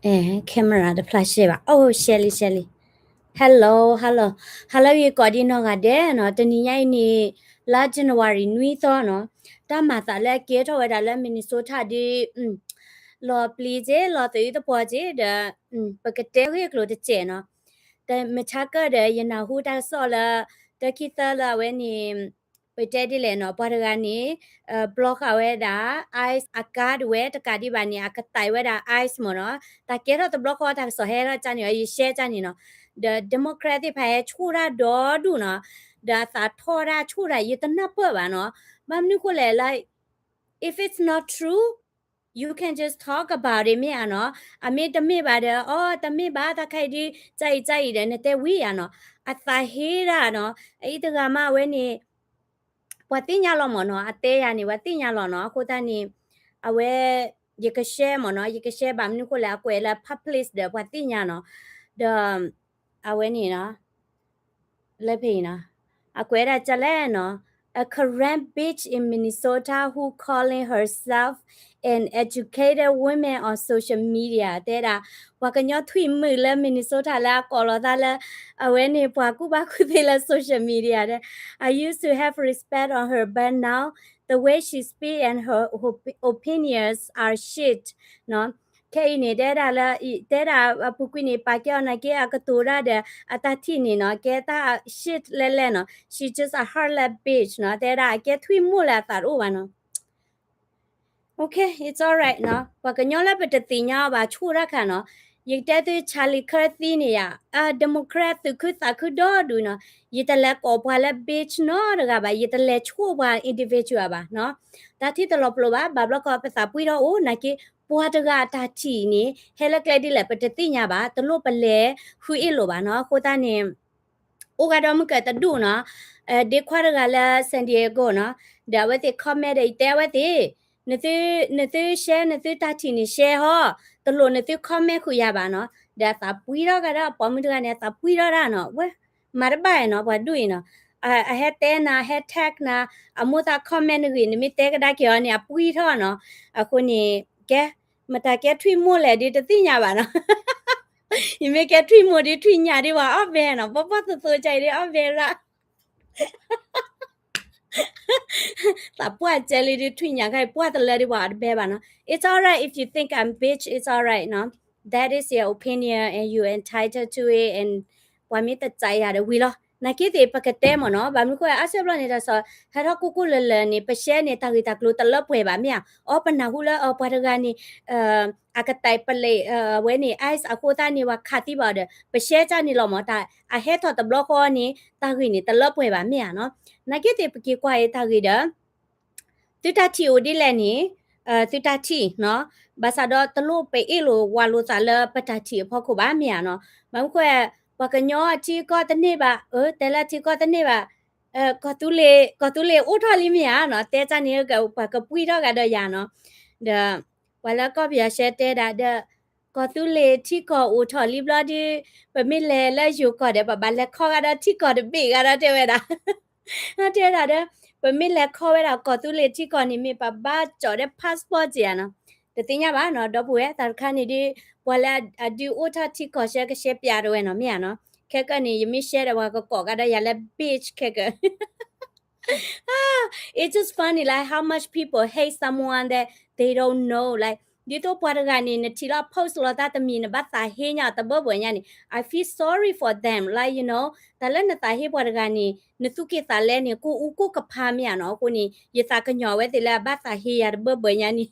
အဲ camera တဖျါရှဲဘၣ်. အိၣ် ရှဲလံ ရှဲလံ. Hello hello hello ဂ့ၤကိးဒံနီၢ်ဂၤဒဲးနီၤ. တနံၤညါအံၤန့ၣ် လါ January နွံသီနီၤ. တၢ်မၤသးလၢအကဲထီၣ်ဝဲဒၣ်လၢ Minnesota ဒ် လီၤပျံၤက့ၤ လီၤသယုၢ်သပှီၤက့ၤဒီး ပကတဲဂ့ၢ်ကျိၤတစဲးနီၤ. တမ့ၢ်ဆါကၢၣ်ဒီး ယနၢ်ဟူတၢ်ကစီၣ်လၢ တခံသၢလၢအဝဲန့ၣ် ပတဲဒ်လဲၣ်နီၤ ပှၤတဂၤန့ၣ် block ဃာ်ဝဲဒၣ် ICE အကါဒ်ဝဲတကးဒံးဘၣ်န့ၣ် အကတဲာ်ဝဲဒၣ် ICE မ့ၢ်နီၤ. တၢ်ကဲထီၣ်တဘျီဃီတၢ်ကစီၣ်ဟဲထီၣ်ကၢ်န့ၣ် ယရှဲကၢ်န့ၣ်နီၤ. ဒီး Democrat သ့ၣ်တဖၣ်ဟဲဆိၣ်တၢ်ဒီဒူၣ်နီၤ. ဒီးအသးထီၣ်တၢ်ဆိၣ်တၢ် ယတနၢ်ပၢၢ်ဘၣ်နီၤ. ဘၣ်မနုၤဃိလဲၣ် like if it's not true, you can just talk about it မ့ၢ်ဧါနီၤ. အမ့ၢ်တမ့ၢ်ဘၣ်ဒီး အီ တမ့ၢ်ဘၣ် တၢ်ခါအံၤဒ် ကၢ်အံၤကၢ်အံၤဒီး နတဲဝံၤဧါနီၤ. အသးဟ့တၢ်နီၤ. အအံၤတဂၤမးအဝဲန့ၣ် ပှၤသ့ၣ်ညါလီၤမ့ၢ်နီၤ. အတဲယၤန့ၣ် ပှၤသ့ၣ်ညါလီၤနီၤ. အဃိသတးန့ၣ် အဝဲ ယကရှဲမ့ၢ်နီၤ. ယကရှဲ ဘၣ်မနုၤဃိလဲၣ် အကွဲးလၢ public ဒီးပှၤသ့ၣ်ညါနီၤ. ဒီး အဝဲန့ၣ်နီၤ လၢဖဲအံၤနီၤ အကွဲးဒၣ်ကလဲၣ်နီၤ A Karen bitch in Minnesota who calling herself an educated woman on social media တဲဒၣ် ပှၤကညီထွံၣ်မုၣ်လၢ Minnesota လၢအကိးလီၤသးလၢ အဝဲန့ၣ် ပှၤကူၣ်ဘၣ်ကူၣ်သ့လၢ social media တဲ I used to have respect on her, but now the way she speak and her opinions are shit နီၤ. ခဲအံၤန့ၣ် တဲဒၣ်လၢ တဲဒၣ်အပူၤကွံာ်န့ၣ် ပာ်ကဲအီၤနာ်က့ အကတိၤတၢ်ဒီး အတၢ်ထံၣ်န့ၣ်နီၤ ကဲတၢ် shit လဲၣ်လဲၣ်နီၤ. She's just a heartless bitch နီၤ. တဲဒၣ်အကဲထွံၣ်မုၣ်လၢ အသးတအိၣ်ဘၣ်နီၤ. Okay, it's alright နီၤ. ပှၤကညီလၢပတသ့ၣ်ညါအီၤဘၣ် ဆိၣ်တၢ်ခါနီၤ. ယကတဲသု Charlie Kirk သံန့ၣ်ယါ Democrat သုးခုသးခုဒီဒူၣ်နီၤ. ယတလဲၤကိးပှၤလၢ bitch နီတဂၤဘၣ်. ယတလဲၤဆိၣ်ပှၤ individual ဘၣ်နီၤ. တၢ်ထံၣ်တလီၤပလိာ်ဘၣ်. ဘၣ်ဘျီခီ ပသးပှံထီၣ်အိၣ်နာ်က့ ပှၤတဂၤအတၢ်ထံၣ်န့ၣ် ဟဲလၢကျဲဒ်လဲၣ် ပတသ့ၣ်ညါဘၣ်. တလိၣ်ပလဲၤဃုအ့ၣ်လိာ်ဘၣ်နီၤ. အဃိသတးန့ၣ် အိၣ်ဂၤဒီးမုၢ်ကၢၤတဒူၣ်နီၤ ဒ့ခွါတဂၤလၢ San Diego နီၤ. ဒီးအဝဲသ့ၣ် comment ဒီးယတဲအဝဲသ့ၣ် နသု နသု share နသုတၢ်ထံၣ်န့ၣ် share ဟီ, တလိၣ်နသု comment ဃုာ်ယၤဘၣ်နီၤ. ဒီးအသးပှံထီၣ်ကဒီး အပိာ်မုၣ်တဂၤန့ၣ် အသးပှံထီၣ်ဒၣ်နီၤ. ဝဲ မၤတဘၣ်နီၤ ပှၤဒူၣ်အံၤနီၤ. အဟဲတဲနၤ ဟဲ tag နၤ အမိၢ်သး comment နဂ့ၢ် နမ့ၢ်တဲကဒါက့ၤအီၤန့ၣ် အပှံထီၣ်နီၤ. အဃိန့ၣ် ကဲ မတၤကဲထွံၣ်မိၢ်လဲၣ်ဒ်တသ့ၣ်ညါဘၣ်နီၤ. ယမ့ၢ်ကဲထွံၣ်မိၢ်ဒ်ထွံၣ်ညၣ်ဒ်ပှၤအီၣ်ဘဲနီၤ. ပီပီသိသိကါအံၤဒ်အီၣ်ဘဲရၣ် သးပှၢ်ကဲလံဒ်ထွံၣ်ညၣ်ခါအံၤ ပှၢ်တလၢဒ်ပှၤအီၣ်တဘဲဘၣ်နီၤ. It's alright if you think I'm bitch, it's alright နီၤ. That is your opinion and you entitled to it and ပှၤမ့ၢ်တစးယၤဒီးဝံၤလီၤ. နာ်က့သ့ၣ် ပကတဲမ့ၢ်နီၤ. ဘၣ်မနုၤဃိ အါစုအါဘျီန့ၣ် တၢ်ကစီၣ်ဟဲထီၣ်ကိၢ်ကိၢ်လၢၤလၢၤန့ၣ် ပ share န့ၣ် တၢ်ဂ့ၢ်တၢ်ကျိၤတလၢပှဲၤဘၣ်မ့ၢ်ဧါ. အီ ပနၢ်ဟူလၢ အီ ပှၤတဂၤန့ၣ် အကတဲာ်ပလံး အဝဲန့ၣ် ICE အဃိသတးန့ၣ် ပှၤခးသံဘၣ်အီၤဒီး ပ share ကၢ်န့ၣ်လီၤမ့ၢ် တၢ်အဟဲထီၣ်တဘျီဃီန့ၣ် တၢ်ဂ့ၢ်န့ၣ် တလၢပှဲၤဘၣ်မ့ၢ်ဧါနီၤ. နာ်က့သ့ၣ် ပက့ၤကွၢ်အံၤတၢ်ဂ့ၢ်ဒီး သုတၢ်ထံၣ်အိၣ်ဒ်လဲၣ်န့ၣ် သုတၢ်ထံၣ်နီၤ. ဘၣ်ဆၣ်ဒီးတလိၣ်ပအ့ၣ်လိာ်ဝးလိာ်သးလၢပတၢ်ထံၣ်အဖီခိၣ်ဘၣ်မ့ၢ်ဧါနီၤ. ဘၣ်မနုၤဃိ ပှၤကညီအထံအကီၢ်တန့ၢ်ဘၣ် အၢ တဲလၢအထံအကီၢ်တန့ၢ်ဘၣ် ကီၢ်သူလ့ၤ ကီၢ်သူလ့ၤအိၣ်ထီၣ်လံမ့ၢ်ဧါနီၤ. တဲကၢ်န့ၣ် ပှၤကပှံထီၣ်ဂၤဒီးယၤနီၤ. ဒီး ပှၤလၢကီၢ်ပယီၤရှဲတဲဒၣ်ဒီး ကီၢ်သူလ့ၤထံကီၢ်အိၣ်ထီၣ်လံဘျီဒုး ပမ့ၢ်လဲၤလၢယိၤကီၢ်ဒီး ပဘၣ်လဲၤခီဂၤဒီးထံကီၢ်တဘ့ၣ်ဂၤဒီးတဲဝဲဒၣ် တဲဒၣ်ဒီး ပမ့ၢ်လဲၤခီဝဲဒၣ်ကီၢ်သူလ့ၤထံကီၢ်န့ၣ် မ့ၢ်ပဘၣ်ကၠီၣ်ဒီး passport က့ၤဧါနီၤ. တသ့ၣ်ညါဘၣ်နီၤ ဒီပုၢ်ဝဲၢ် တၢ်တခါန့ၣ်ဒုး ပှၤလၢအဒုးအိၣ်ထီၣ်ထံကီၢ်ရှဲကရှဲပၠးတဝဲနီၤ မ့ၢ်ဧါနီၤ. ခဲကနံၣ် ယမ့ၢ်ရှဲဒီး ပှၤကကိးဂၤဒီးယၤလၢ bitch ခဲက It's just funny like how much people hate someone that they don't know like ဒ်သိးပှၤတဂၤန့ၣ် နထံၣ်လီၤ post လီၤတၢ်တမံၤ နဘၣ်သးဟ့ညါတဘၢဘၢညါန့ၣ် I feel sorry for them like you know တၢ်လၢနသးဟ့ပှၤတဂၤန့ၣ် နသူၣ်က့သးလဲန့ၣ် ကိၢ်အူကိၢ်ကဖးမ့ၢ်ဧါနီၤ. အဃိန့ၣ် ယသးကညီၤဝဲသ့ၣ်လၢအဘၣ်သးဟ့ယၤတဘၢဘၢညါန့ၣ်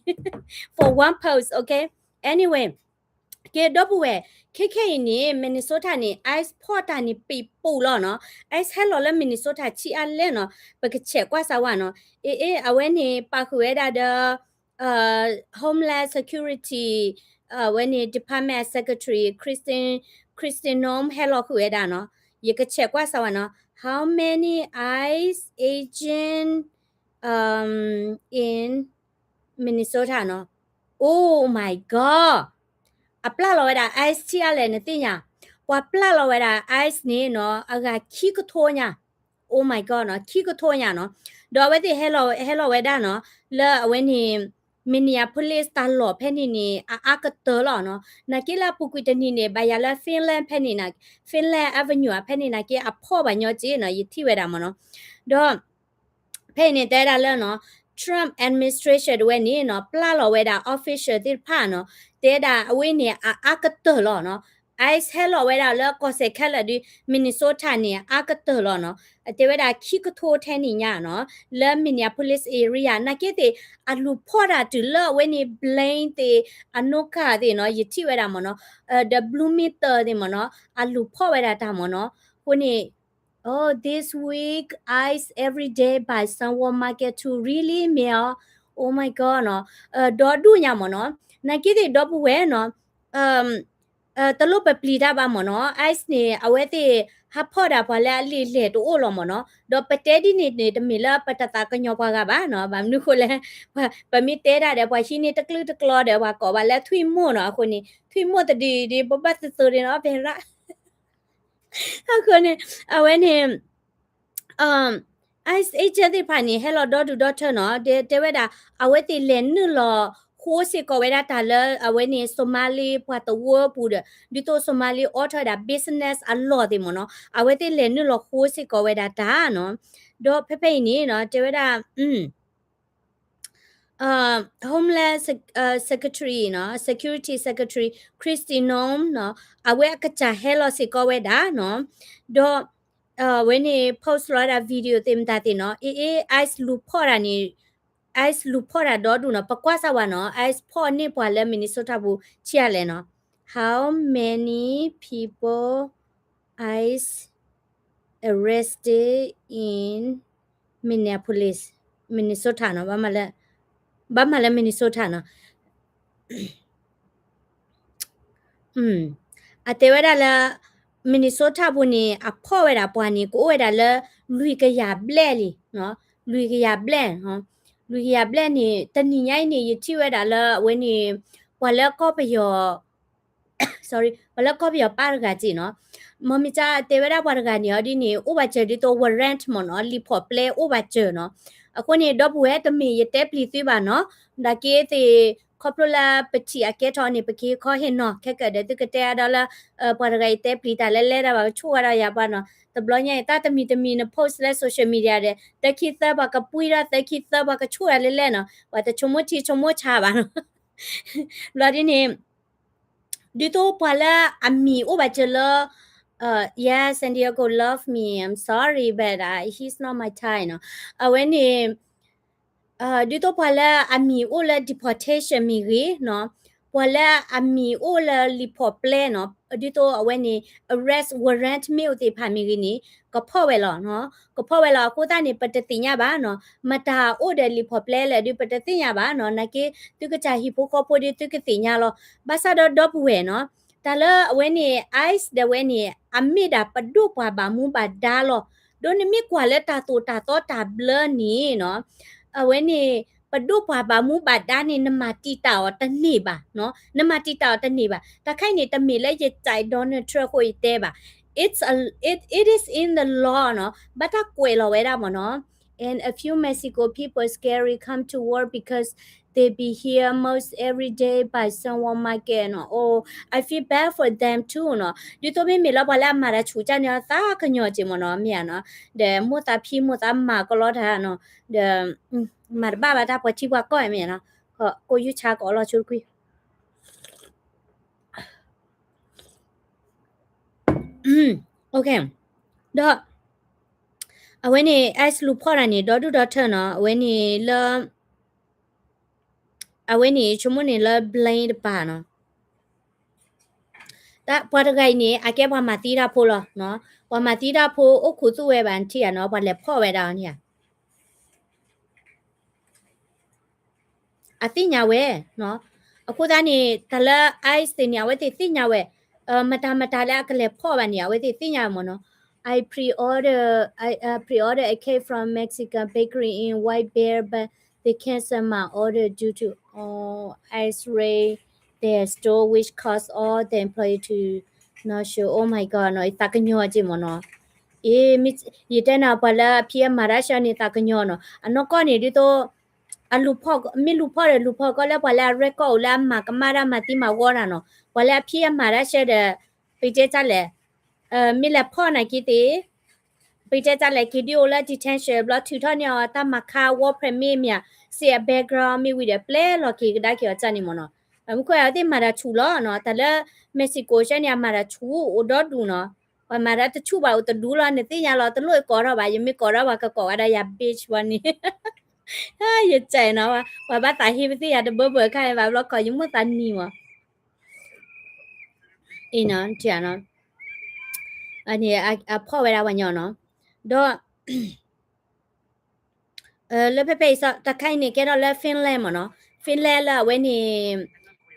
for one post okay anyway ကဲ ဒီပုၢ်ဝဲၢ် ခဲခဲအံၤန့ၣ် Minnesota န့ၣ် ICE ဖီၣ်တၢ်န့ၣ် ပံာ်ပူၤလီၤနီၤ. ICE ဟဲလီၤလၢ Minnesota ဆံးအါလဲၣ်နီၤ. ပကဆဲးကွၢ်စၢ်ဝဲနီၤ. အ့ အ့ အဝဲန့ၣ် ပာ်ဃုာ်ဝဲဒၣ်ဒီး Homeland Security အဝဲန့ၣ် Department Secretary Kristi Noem ဟဲလီၤဃုာ်ဝဲဒၣ်နီၤ. ယကဆဲးကွၢ်စၢ်ဝဲနီၤ. How many ICE agent in Minnesota နီၤ. Oh my god အပျၢ်လီၤဝဲဒၣ် ICE ဆံးအါလဲၣ်နသ့ၣ်ညါ. ပှၤပျၢ်လီၤဝဲဒၣ် ICE န့ၣ်နီၤ အဂၤခံကထိညါ. Oh my god နီၤ ခံကထိညါနီၤ. ဒီးအဝဲသ့ၣ်ဟဲလီၤဝဲဒၣ်နီၤ လၢအဝဲန့ၣ် Minneapolis တၢ်လီၢ်ဖဲန့ၣ်န့ၣ် အအါကတၢၢ်လီၤနီၤ. နာ်က့လၢအပူၤကွံာ်တနံၤန့ၣ် ဘၣ်ယၤလၢ Finland ဖဲန့ၣ်နီၤ, Finland Avenue ဖဲန့ၣ်နာ်က့အဖီၣ်ဘၣ်ညီက့နီၤ, ယထံၣ်ဝဲဒၣ်မ့ၢ်နီၤ. ဒီး ဖဲအံၤန့ၣ် တဲဒၣ်လၢနီၤ Trump administration တဝဲန့ၣ်နီၤ ပျၢ်လီၤဝဲဒၣ် official သ့ၣ်တဖၣ်နီၤ, တဲဒၣ်အဝဲန့ၣ် အအါကတၢၢ်လီၤနီၤ. ICE ဟဲလီၤဝဲဒၣ်လၢကီၢ်စဲၣ်ခဲလၢာ်ဒီး Minnesota န့ၣ် အါကတၢၢ်လီၤနီၤ. အတဲဝဲဒၣ်ခံကထိထဲန့ၣ်ညါနီၤ, လၢ Minneapolis area နာ်က့သ့ၣ် အလူၤဖီၣ်တၢ်တုၤလၢအဝဲန့ၣ် Blaine သ့ၣ် Anoka သ့ၣ်နီၤ, ယထံၣ်ဝဲဒၣ်မ့ၢ်နီၤ, ဒီး Bloomington သ့ၣ်မ့ၢ်နီၤ, အလူၤဖီၣ်ဝဲဒၣ်တၢ်မ့ၢ်နီၤ. အဃိန့ၣ် Oh, this week, ICE every day by Sunwall Market to really မ့ၢ်အီၤ, Oh my god နီၤ, ဒီဒူၣ်ညါမ့ၢ်နီၤ, နာ်က့သ့ၣ်ဒီပုၢ်ဝဲၢ်နီၤ, တလိၣ်ပပျံၤတၢ်ဘၣ်မ့ၢ်နီၤ, ICE န့ၣ် အဝဲသ့ၣ်ဟးဖီၣ်ဒၣ်ပှၤလၢအလံာ်လဲၢ်တအိၣ်လီၤမ့ၢ်နီၤ, ဒီးပတဲဒ်န့ၣ်န့ၣ် တမ့ၢ်လၢပတသးကညီၤပှၤဂၤဘၣ်နီၤ, ဘၣ်မနုၤဃိလဲၣ်, ပမ့ၢ်တဲဒၣ်ဒီး ပှၤဟံးန့ၢ်တကျုၢ်တကျီဒီး ပှၤကိးဘၣ်လၢထွံၣ်မိၢ်နီၤ, အဃိန့ၣ် ထွံၣ်မိၢ်တဒုဒု ပဘၣ်သသိးန့ၣ်နီၤ, ဖဲရၣ် အဃိန့ၣ် အဝဲန့ၣ် ICE agent သ့ၣ်တဖၣ်န့ၣ် ဟဲလီၤဒီဒူၣ်ဒီထၢနီၤ, တဲဝဲဒၣ် အဝဲသ့ၣ်လဲၤနုာ်လီၤဃိစ့ၢ်ကီးဝဲဒၣ်တၢ်လၢအဝဲန့ၣ် Somali ပှၤသဝီပူၤဒီး ဒ်သိး Somali အိးထီၣ်ဝဲဒၣ် business အလီၢ်သ့ၣ်မ့ၢ်နီၤ, အဝဲသ့ၣ်လဲၤနုာ်လီၤဃိစ့ၢ်ကီးဝဲဒၣ်တၢ်နီၤ, ဒီးဖဲဖဲအံၤန့ၣ်နီၤ တဲဝဲဒၣ် Homeland Sec- အ Secretary နီၤ, Security Secretary Kristi Noem နီၤ, အဝဲအကစၢ်ဟဲလီၤစ့ၢ်ကီးဝဲဒၣ်နီၤ, ဒီး အဝဲန့ၣ် post လီၤဝဲဒၣ် video သ့ၣ်မတၤသ့ၣ်နီၤ, အ့ အ့ ICE လူၤဖီၣ်တၢ်န့ၣ်, ICE လူၤဖီၣ်တၢ်ဒီဒူၣ်နီၤ, ပကွၢ်စၢ်ဝဲနီၤ, ICE ဖီၣ်န့ၢ်ပှၤလၢ Minnesota ပူၤဆံးအါလဲၣ်နီၤ, How many people ICE arrested in Minneapolis, Minnesota နီၤ, ဘၣ်မၤလၢ ဘၣ်မၤလၢ Minnesota နီၤ, အတဲဝဲဒၣ်လၢ Minnesota ပူၤန့ၣ် အဖီၣ်ဝဲဒၣ်ပှၤန့ၣ် ကအိၣ်ဝဲဒၣ်လၢ လွံၢ်ကယၤဘျဲၣ်လံ, လွံၢ်ကယၤဘျဲၣ်, လွံၢ်ကယၤဘျဲၣ်န့ၣ် တနံၤညါအံၤန့ၣ် ယထံၣ်ဝဲဒၣ်လၢအဝဲန့ၣ် ပှၤလၢကီၢ်ပယီၤ sorry, ပှၤလၢကီၢ်ပယီၤပၢ်တဂၤက့နီၤ, မ့မ့ၢ်ကတဲဝဲဒၣ်ပှၤတဂၤန့ၣ်အီၤဒ်န့ၣ် အိၣ်ဘၣ်စၢၤဒ်သိး warrant မ့ၢ်နီၤ, လံာ်ဖီၣ်ပျဲအိၣ်ဘၣ်စၢၤနီၤ, အဃိန့ၣ် ဒီပုၢ်ဝဲၢ်တမ့ၢ်ယတဲပျံၤသုဘၣ်နီၤ, နာ်က့သ့ၣ် ခီဖျိလၢပထံၣ်အကဲထီၣ်န့ၣ် ပက့ၤခီဟ့ၣ်နီၤ ခဲကဒီးသုကတဲအါဒီးလၢ ပှၤတဂၤအံၤတဲပျံၤတၢ်လဲၤလဲၤဒၣ်ဘၣ် ကဆိၣ်ဂၤဒီးယၤပှၤနီၤ, တဘျီညါအံၤ သးတမံၤတမံၤန post လၢ social media ဒီး သၢခံသၢပှၤကပှံၢ်ဒီး သၢခံသၢပှၤကဆိၣ်ဂၤလဲၤလဲၤနီၤ, ပှၤတဆိကမိၣ်ထံဆိကမိၣ်ဆးဘၣ်နီၤ, ဘျီဒ်န့ၣ် ဒ်သိးပှၤလၢအမံၤအိၣ်ဘၣ်စၢၤလၢ yes, Santiago love me, I'm sorry, but uh, he's not my type နီၤ, အဝဲန့ၣ် ဒ်သိးပှၤလၢအမံၤအိၣ်လၢ deportation မ့ၢ်ဂ့ၤနီၤ, ပှၤလၢအမံၤအိၣ်လၢလံာ်ဖီၣ်ပျဲနီၤ, ဒ်သိးအဝဲန့ၣ် arrest warrant မ့ၢ်အိၣ်သ့ၣ်တဖၣ်မ့ၢ်ဂ့ၤန့ၣ် ကဖီၣ်ဝဲလီၤနီၤ, ကဖီၣ်ဝဲလီၤအဃိသတးန့ၣ် ပတသ့ၣ်ညါဘၣ်နီၤ, မတၤအိၣ်ဒီးလံာ်ဖီၣ်ပျဲလဲၣ်ဒီး ပတသ့ၣ်ညါဘၣ်နီၤ, နာ်က့ သုကစၢ်ဟံၣ်ဖိဃီဖိဒီး သုကသ့ၣ်ညါလီၤ, ဘၣ်ဆၣ်ဒီးဒီပုၢ်ဝဲၢ်နီၤ, တၢ်လၢအဝဲန့ၣ် ICE ဒီးဝဲန့ၣ် အမ့ၢ်ဒၣ်ပဒိၣ်ပှၤဘၣ်မူဘၣ်ဒါလီၤ, ဒီးနမ့ၢ်ကွၢ်လၢတၢ်သိၣ်တၢ်သီတၢ်ဘျၢန့ၣ်နီၤ, အဝဲန့ၣ် ပဒိၣ်ပှၤဘၣ်မူဘၣ်ဒါန့ၣ် နမၤတံာ်တာ်အီၤတန့ၢ်ဘၣ်, နမၤတံာ်တာ်အီၤတန့ၢ်ဘၣ်, တၢ်ခါအံၤန့ၣ် တမ့ၢ်လၢယစံး Donald Trump အဃိယတဲဘၣ်, it's a, it, it is in the law နီၤ, ဘၣ်တၢ်ကွဲးလီၤဝဲဒၣ်မ့ၢ်နီၤ, and a few Mexico people scary come to work because they be here most every day by Sunwall Market နီၤ, oh, I feel bad for them too နီၤ, ဒ်သိးမ့မ့ၢ်လၢပှၤလၢအမၤတၢ်ဆူးကၢ်န့ၣ် သးကညီၤက့မ့ၢ်နီၤ, မ့ၢ်ဧါနီၤ, ဒီးမိၢ်သးဖံးမိၢ်သးမၤကလီတၢ်နီၤ, ဒီး မၤတဘၣ်ဘၣ်တၢ်ပှၤထံပှၤကီၢ်မ့ၢ်နီၤ, ကီၢ်ယူၢ်ဆါကအီလီၤဆိတကွံ ဒီး အဝဲန့ၣ် ICE လူၤဖီၣ်တၢ်န့ၣ် ဒီဒူၣ်ဒီထၢနီၤ, အဝဲန့ၣ်လၢ အဝဲန့ၣ် ဆိကမိၣ်န့ၣ်လၢ Blaine တပၤနီၤ, ပှၤတဂၤအံၤန့ၣ် အကဲပှၤမၤသံတၢ်ဖိလီၤ, ပှၤမၤသံတၢ်ဖိအိၣ်ခူသူၣ်ဝဲဘၣ်ထံၣ်ဧါနီၤ, ပှၤလဲၤဖီၣ်ဝဲဒၣ်အီၤန့ၣ်ဧါ အသ့ၣ်ညါဝဲ, အဃိသတးန့ၣ် တၢ်လၢ ICE သ့ၣ်န့ၣ် အဝဲသ့ၣ်သ့ၣ်ညါဝဲ, မတၤမတၤလၢအကလဲၤဖီၣ်ဘၣ်န့ၣ် အဝဲသ့ၣ်သ့ၣ်ညါဝဲမ့ၢ်နီၤ, I pre-order, I uh, pre-order a cake from Mexican bakery in White Bear, but they cancel my order due to uh, ICE raid their store, which caused all the employee to not show. Oh my god နီၤ, ယသးကညီၤက့မ့ၢ်နီၤ, အ့ ယတဲနၤပှၤလၢအဖံးအမၤတၢ်ဆၢန့ၣ် သးကညီၤနီၤ, အနီၢ်ကီၢ်န့ၣ်ဒ်သိး အလူၤဖီၣ် မ့ၢ်လူၤဖီၣ်ဒီး လူၤဖီၣ်ကီးလၢပှၤလၢအ record အိၣ်လၢအမၤကမၣ်တၢ်မၤသံမၤဝီတၢ်နီၤ, ပှၤလၢအဖံးအမၤတၢ်ဆှၢဒီး ပတဲတၢ်လဲၣ်, မ့ၢ်လဲၤဖီၣ်နာ်က့သ့ၣ်, ပတဲတၢ်လဲၣ် က့ၤဒုးအိၣ်လၢ detention ဘျီထုးထီၣ်န့ၢ်အီၤတၢ်မၤခါ work permit မ့ၢ်ဧါ, စ့အ background မ့ၢ်ဝံၤဒီး ပျဲလီၤက့ၤကဒါက့ၤအီၤတၢ်န့ၣ်မ့ၢ်နီၤ, မူခိၣ်အဝဲသ့ၣ်မၤတၢ်ဆူၣ်လီၤ, တၢ်လၢ Mexico ဆှၢန့ၣ် အမၤတၢ်ဆူၣ်အိၣ်ဒီဒူၣ်နီၤ, ပှၤမၤတၢ်တဆူၣ်ဘၣ်အိၣ်တဒူၣ်လီၤ နသ့ၣ်ညါလီၤ, တလိၣ်ကိးထီၣ်ဘၣ်, ယမ့ၢ်ကိးထီၣ်ဘၣ် ကကိးဝဲဒၣ်ယၤ bitch ဝဲန့ၣ် ယစဲးနီၤ, ပှၤဘၣ်သးဟ့ပသ့ၣ်ယၤတဘၢဘၢခါဘၣ် ဘျီခီယမိၣ်သးနံၤမး, အံၤနီၤ, အဖီၣ်ဝဲဒၣ်ပှၤညီနီၤ, ဒီး လၢဖဲဖဲအံၤစီၤ တၢ်ခါအံၤန့ၣ် ကဲထီၣ်လၢ Finland မ့ၢ်နီၤ, Finland လၢအဝဲန့ၣ်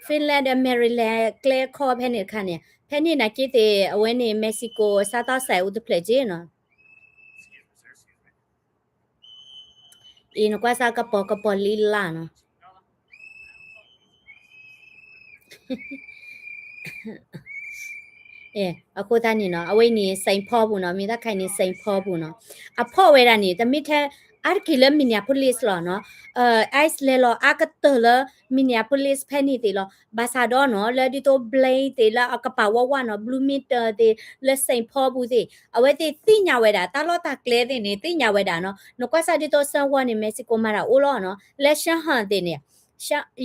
Finland ဒီး Maryland ကျဲခီဖဲန့ၣ်တခါန့ၣ်, ဖဲန့ၣ်နာ်က့သ့ၣ် အဝဲန့ၣ် Mexico စးသီစဲးအိၣ်တဖျၢၣ်က့နီၤ, အံၤနကွၢ်စၢ်ကပီၤကပီၤလံလၢ်နီၤ အဃိသတးန့ၣ်နီၤ အဝဲန့ၣ် Saint Paul ပူၤနီၤ, မ့ၢ်တၢ်ခါအံၤန့ၣ် Saint Paul ပူၤနီၤ, အဖီၣ်ဝဲဒၣ်န့ၣ် တမ့ၢ်ထဲ အါတက့ၢ်လၢ Minneapolis လီၤနီၤ, ICE လဲၤလီၤအါကတၢၢ်လၢ Minneapolis ဖဲန့ၣ်သ့ၣ်လီၤ, ဘၣ်ဆၣ်ဒီးနီၤ လၢဒ်သိး Blaine သ့ၣ်လၢအကပၤဝါဝါနီၤ, Bloomington သ့ၣ် လၢ Saint Paul ပူၤသ့ၣ် အဝဲသ့ၣ်သ့ၣ်ညါဝဲဒၣ် တၢ်လီၢ်တၢ်ကျဲသ့ၣ်န့ၣ် သ့ၣ်ညါဝဲဒၣ်နီၤ, နကွၢ်စၢ်ဒ်သိး San Juan န့ၣ် Mexico မၤတၢ်အိၣ်လီၤနီၤ, လၢ Shanghai သ့ၣ်န့ၣ်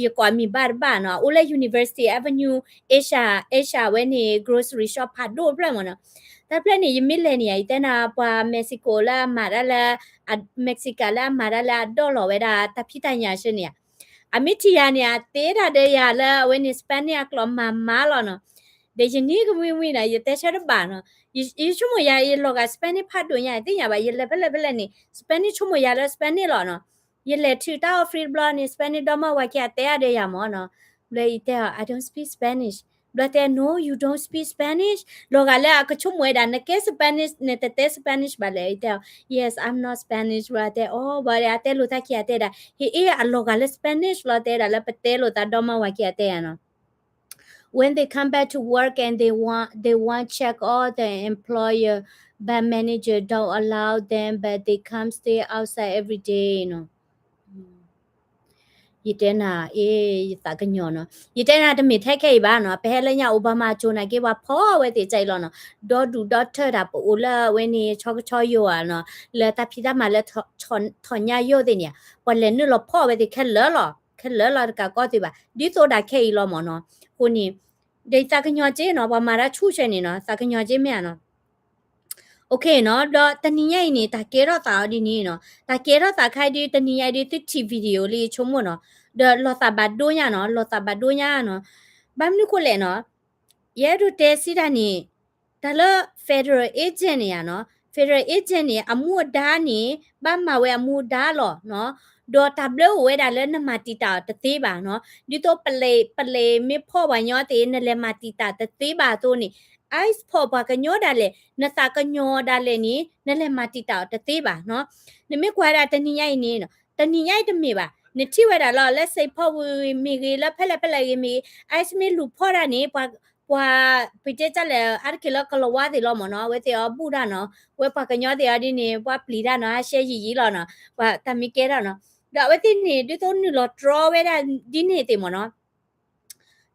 ယကိးမံၤဘၣ်တဘၣ်နီၤ, အအိၣ်လၢ University Avenue Asia Asia ဝဲန့ၣ် grocery shop ဖးဒိၣ်ဖျၢၣ်မ့ၢ်နီၤ, တၢ်ဖျၢၣ်န့ၣ် ယမ့ၢ်လဲၤန့ၣ် ယတဲနၤ ပှၤ Mexico လၢအမၤတၢ်လၢ Mexican လၢအမၤတၢ်လၢအဒိးလီၤဝဲဒၣ်တၢ်ဖံးတၢ်ညၣ်ဆၢန့ၣ်ဧါ, အမ့ၢ်ထံၣ်ယၤန့ၣ် အတဲဒၣ်ဒီးယၤလၢအဝဲန့ၣ် Spanish အကျိာ်မၤမၤလီၤနီၤ, ဒီးယန့ၢ်ကမှံမှံနီၤ ယတဲဆၢတဘၣ်နီၤ, ယဆိကမိၣ်ယၤ ယလီၤဂာ် Spanish ဖးဒိၣ်ညါ သ့ၣ်ညါဘၣ် ယလဲၤဖဲလဲၣ်ဖဲလဲၣ်န့ၣ် Spanish ဆိကမိၣ်ယၤလၢ Spanish လီၤနီၤ, ယလဲၤထုးတၢ် office တဘျီန့ၣ် Spanish ဒီမါဝၤခံဂၤတဲအါဒီးယၤမ့ၢ်နီၤ, ဘျီယတဲအီၤ I don't speak Spanish, ဘျီတဲ No, you don't speak Spanish, လီၤဂာ်လၢအကဆိကမိၣ်ဝဲဒၣ် နကဲ Spanish နတတဲ Spanish ဘၣ်လဲၣ်, ယတဲအီၤ Yes, I'm not Spanish ဘျီတဲအီၤ ဘၣ်ဒီးအတဲလိာ်သးခံဂၤတဲဒၣ် ဟ့ၣ်အ့ၣ် အလီၤဂာ်လၢ Spanish လီၤတဲဒၣ်လၢပတဲလိာ်သးဒီမါဝၤခံဂၤတဲယၤနီၤ When they come back to work and they want, they want check all the employer, but manager don't allow them, but they come stay outside every day နီၤ ယတဲနၤ အ့ ယသးကညီၤနီၤ, ယတဲနၤတမ့ၢ်ထဲခဲအံၤဘၣ်နီၤ, ပဟဲလၢညါ Obama အစိၤနာ်က့ ပှၤဖီၣ်ဝဲသ့ၣ်ကၢအံၤလီၤနီၤ, ဒီဒူၣ်ဒီထၢၣ်တၢ်ပအိၣ်လၢအဝဲန့ၣ် ဆီကဆီယိာ်ဧါနီၤ, လၢတၢ်ဖံးတၢ်မၤလၢ ထီၣ်ညၣ်ယိာ်သ့ၣ်န့ၣ်, ပှၤလဲၤနုာ်လီၤဖီၣ်ဝဲသ့ၣ်ခဲလၢာ်လီၤ, ခဲလၢာ်လီၤတကးကီၢ်သ့ၣ်ဘၣ်, ဒ်သိးဒၣ်ခဲအံၤလီၤမ့ၢ်နီၤ, အဃိန့ၣ် ဒီးယသးကညီၤက့နီၤ, ပှၤမၤတၢ်ဆူၣ်ဆဲန့ၣ်နီၤ, သးကညီၤက့မ့ၢ်ဧါနီၤ OK နီၤ, ဒီးတနံၤညါအံၤန့ၣ် တၢ်ကဲထီၣ်သးအီၤဒ်န့ၣ်နီၤ, တၢ်ကဲထီၣ်သးခါအံၤဒ် တနံၤညါအံၤဒ် သုထံၣ် video လၢယဆိကမိၣ်နီၤ, ဒီးလီၤသးဘၣ်ဒိညါနီၤ, လီၤသးဘၣ်ဒိညါနီၤ, ဘၣ်မနုၤဃိလဲၣ်နီၤ, ယအဲၣ်ဒိးတဲစံးတၢ်န့ၣ်, တၢ်လၢ federal agent န့ၣ်ဧါနီၤ, federal agent န့ၣ် အမူအဒါန့ၣ် ဘၣ်မၤဝဲအမူအဒါလီၤနီၤ, ဒီးတၢ်ဘျၢအိၣ်ဝဲဒၣ်လၢနမၤတံာ်တာ်အီၤတသ့ဘၣ်နီၤ, ဒ်သိးပလဲၤ ပလဲၤမ့ၢ်ဖီၣ်ပှၤညီသ့ၣ် နလဲၤမၤတံာ်တာ်တသ့ဘၣ်အသိးန့ၣ် ICE ဖီၣ်ပှၤကညီဒၣ်လဲာ် နသးကညီၤဒၣ်လဲာ်န့ၣ် နလဲၤမၤတံာ်တာ်အီၤတသ့ဘၣ်နီၤ. နမ့ၢ်ကွၢ်ဝဲဒၣ်တနံၤညါအံၤန့ၣ်နီၤ, တနံၤညါအံၤတမ့ၢ်ဘၣ်, နထံၣ်ဝဲဒၣ်လီၤ လၢ Saint Paul ပူၤမ့ၢ်ဂ့ၤ လၢဖဲလဲၣ်ဖဲလဲၣ်ဂ့ၤမ့ၢ်ဂ့ၤ ICE မ့ၢ်လူၤဖီၣ်တၢ်န့ၣ် ပှၤ ပှၤ ပတဲတၢ်လဲၣ် အါတက့ၢ်လၢကလီၤဝါသ့ၣ်လီၤမ့ၢ်နီၤ, အဝဲသ့ၣ်အီၤဘူၣ်တၢ်နီၤ, ဝဲပှၤကညီသ့ၣ်အီၤဒ်န့ၣ် ပှၤပျံၤတၢ်နီၤ, ဟးရှဲယံာ်ယံာ်လီၤနီၤ, ပှၤတၢ်မ့ၢ်ကဲထီၣ်နီၤ, ဒီးအဝဲသ့ၣ်န့ၣ် ဒ်သိးနုာ်လီၤတြီဝဲဒၣ်ဒ်န့ၣ်သ့ၣ်မ့ၢ်နီၤ.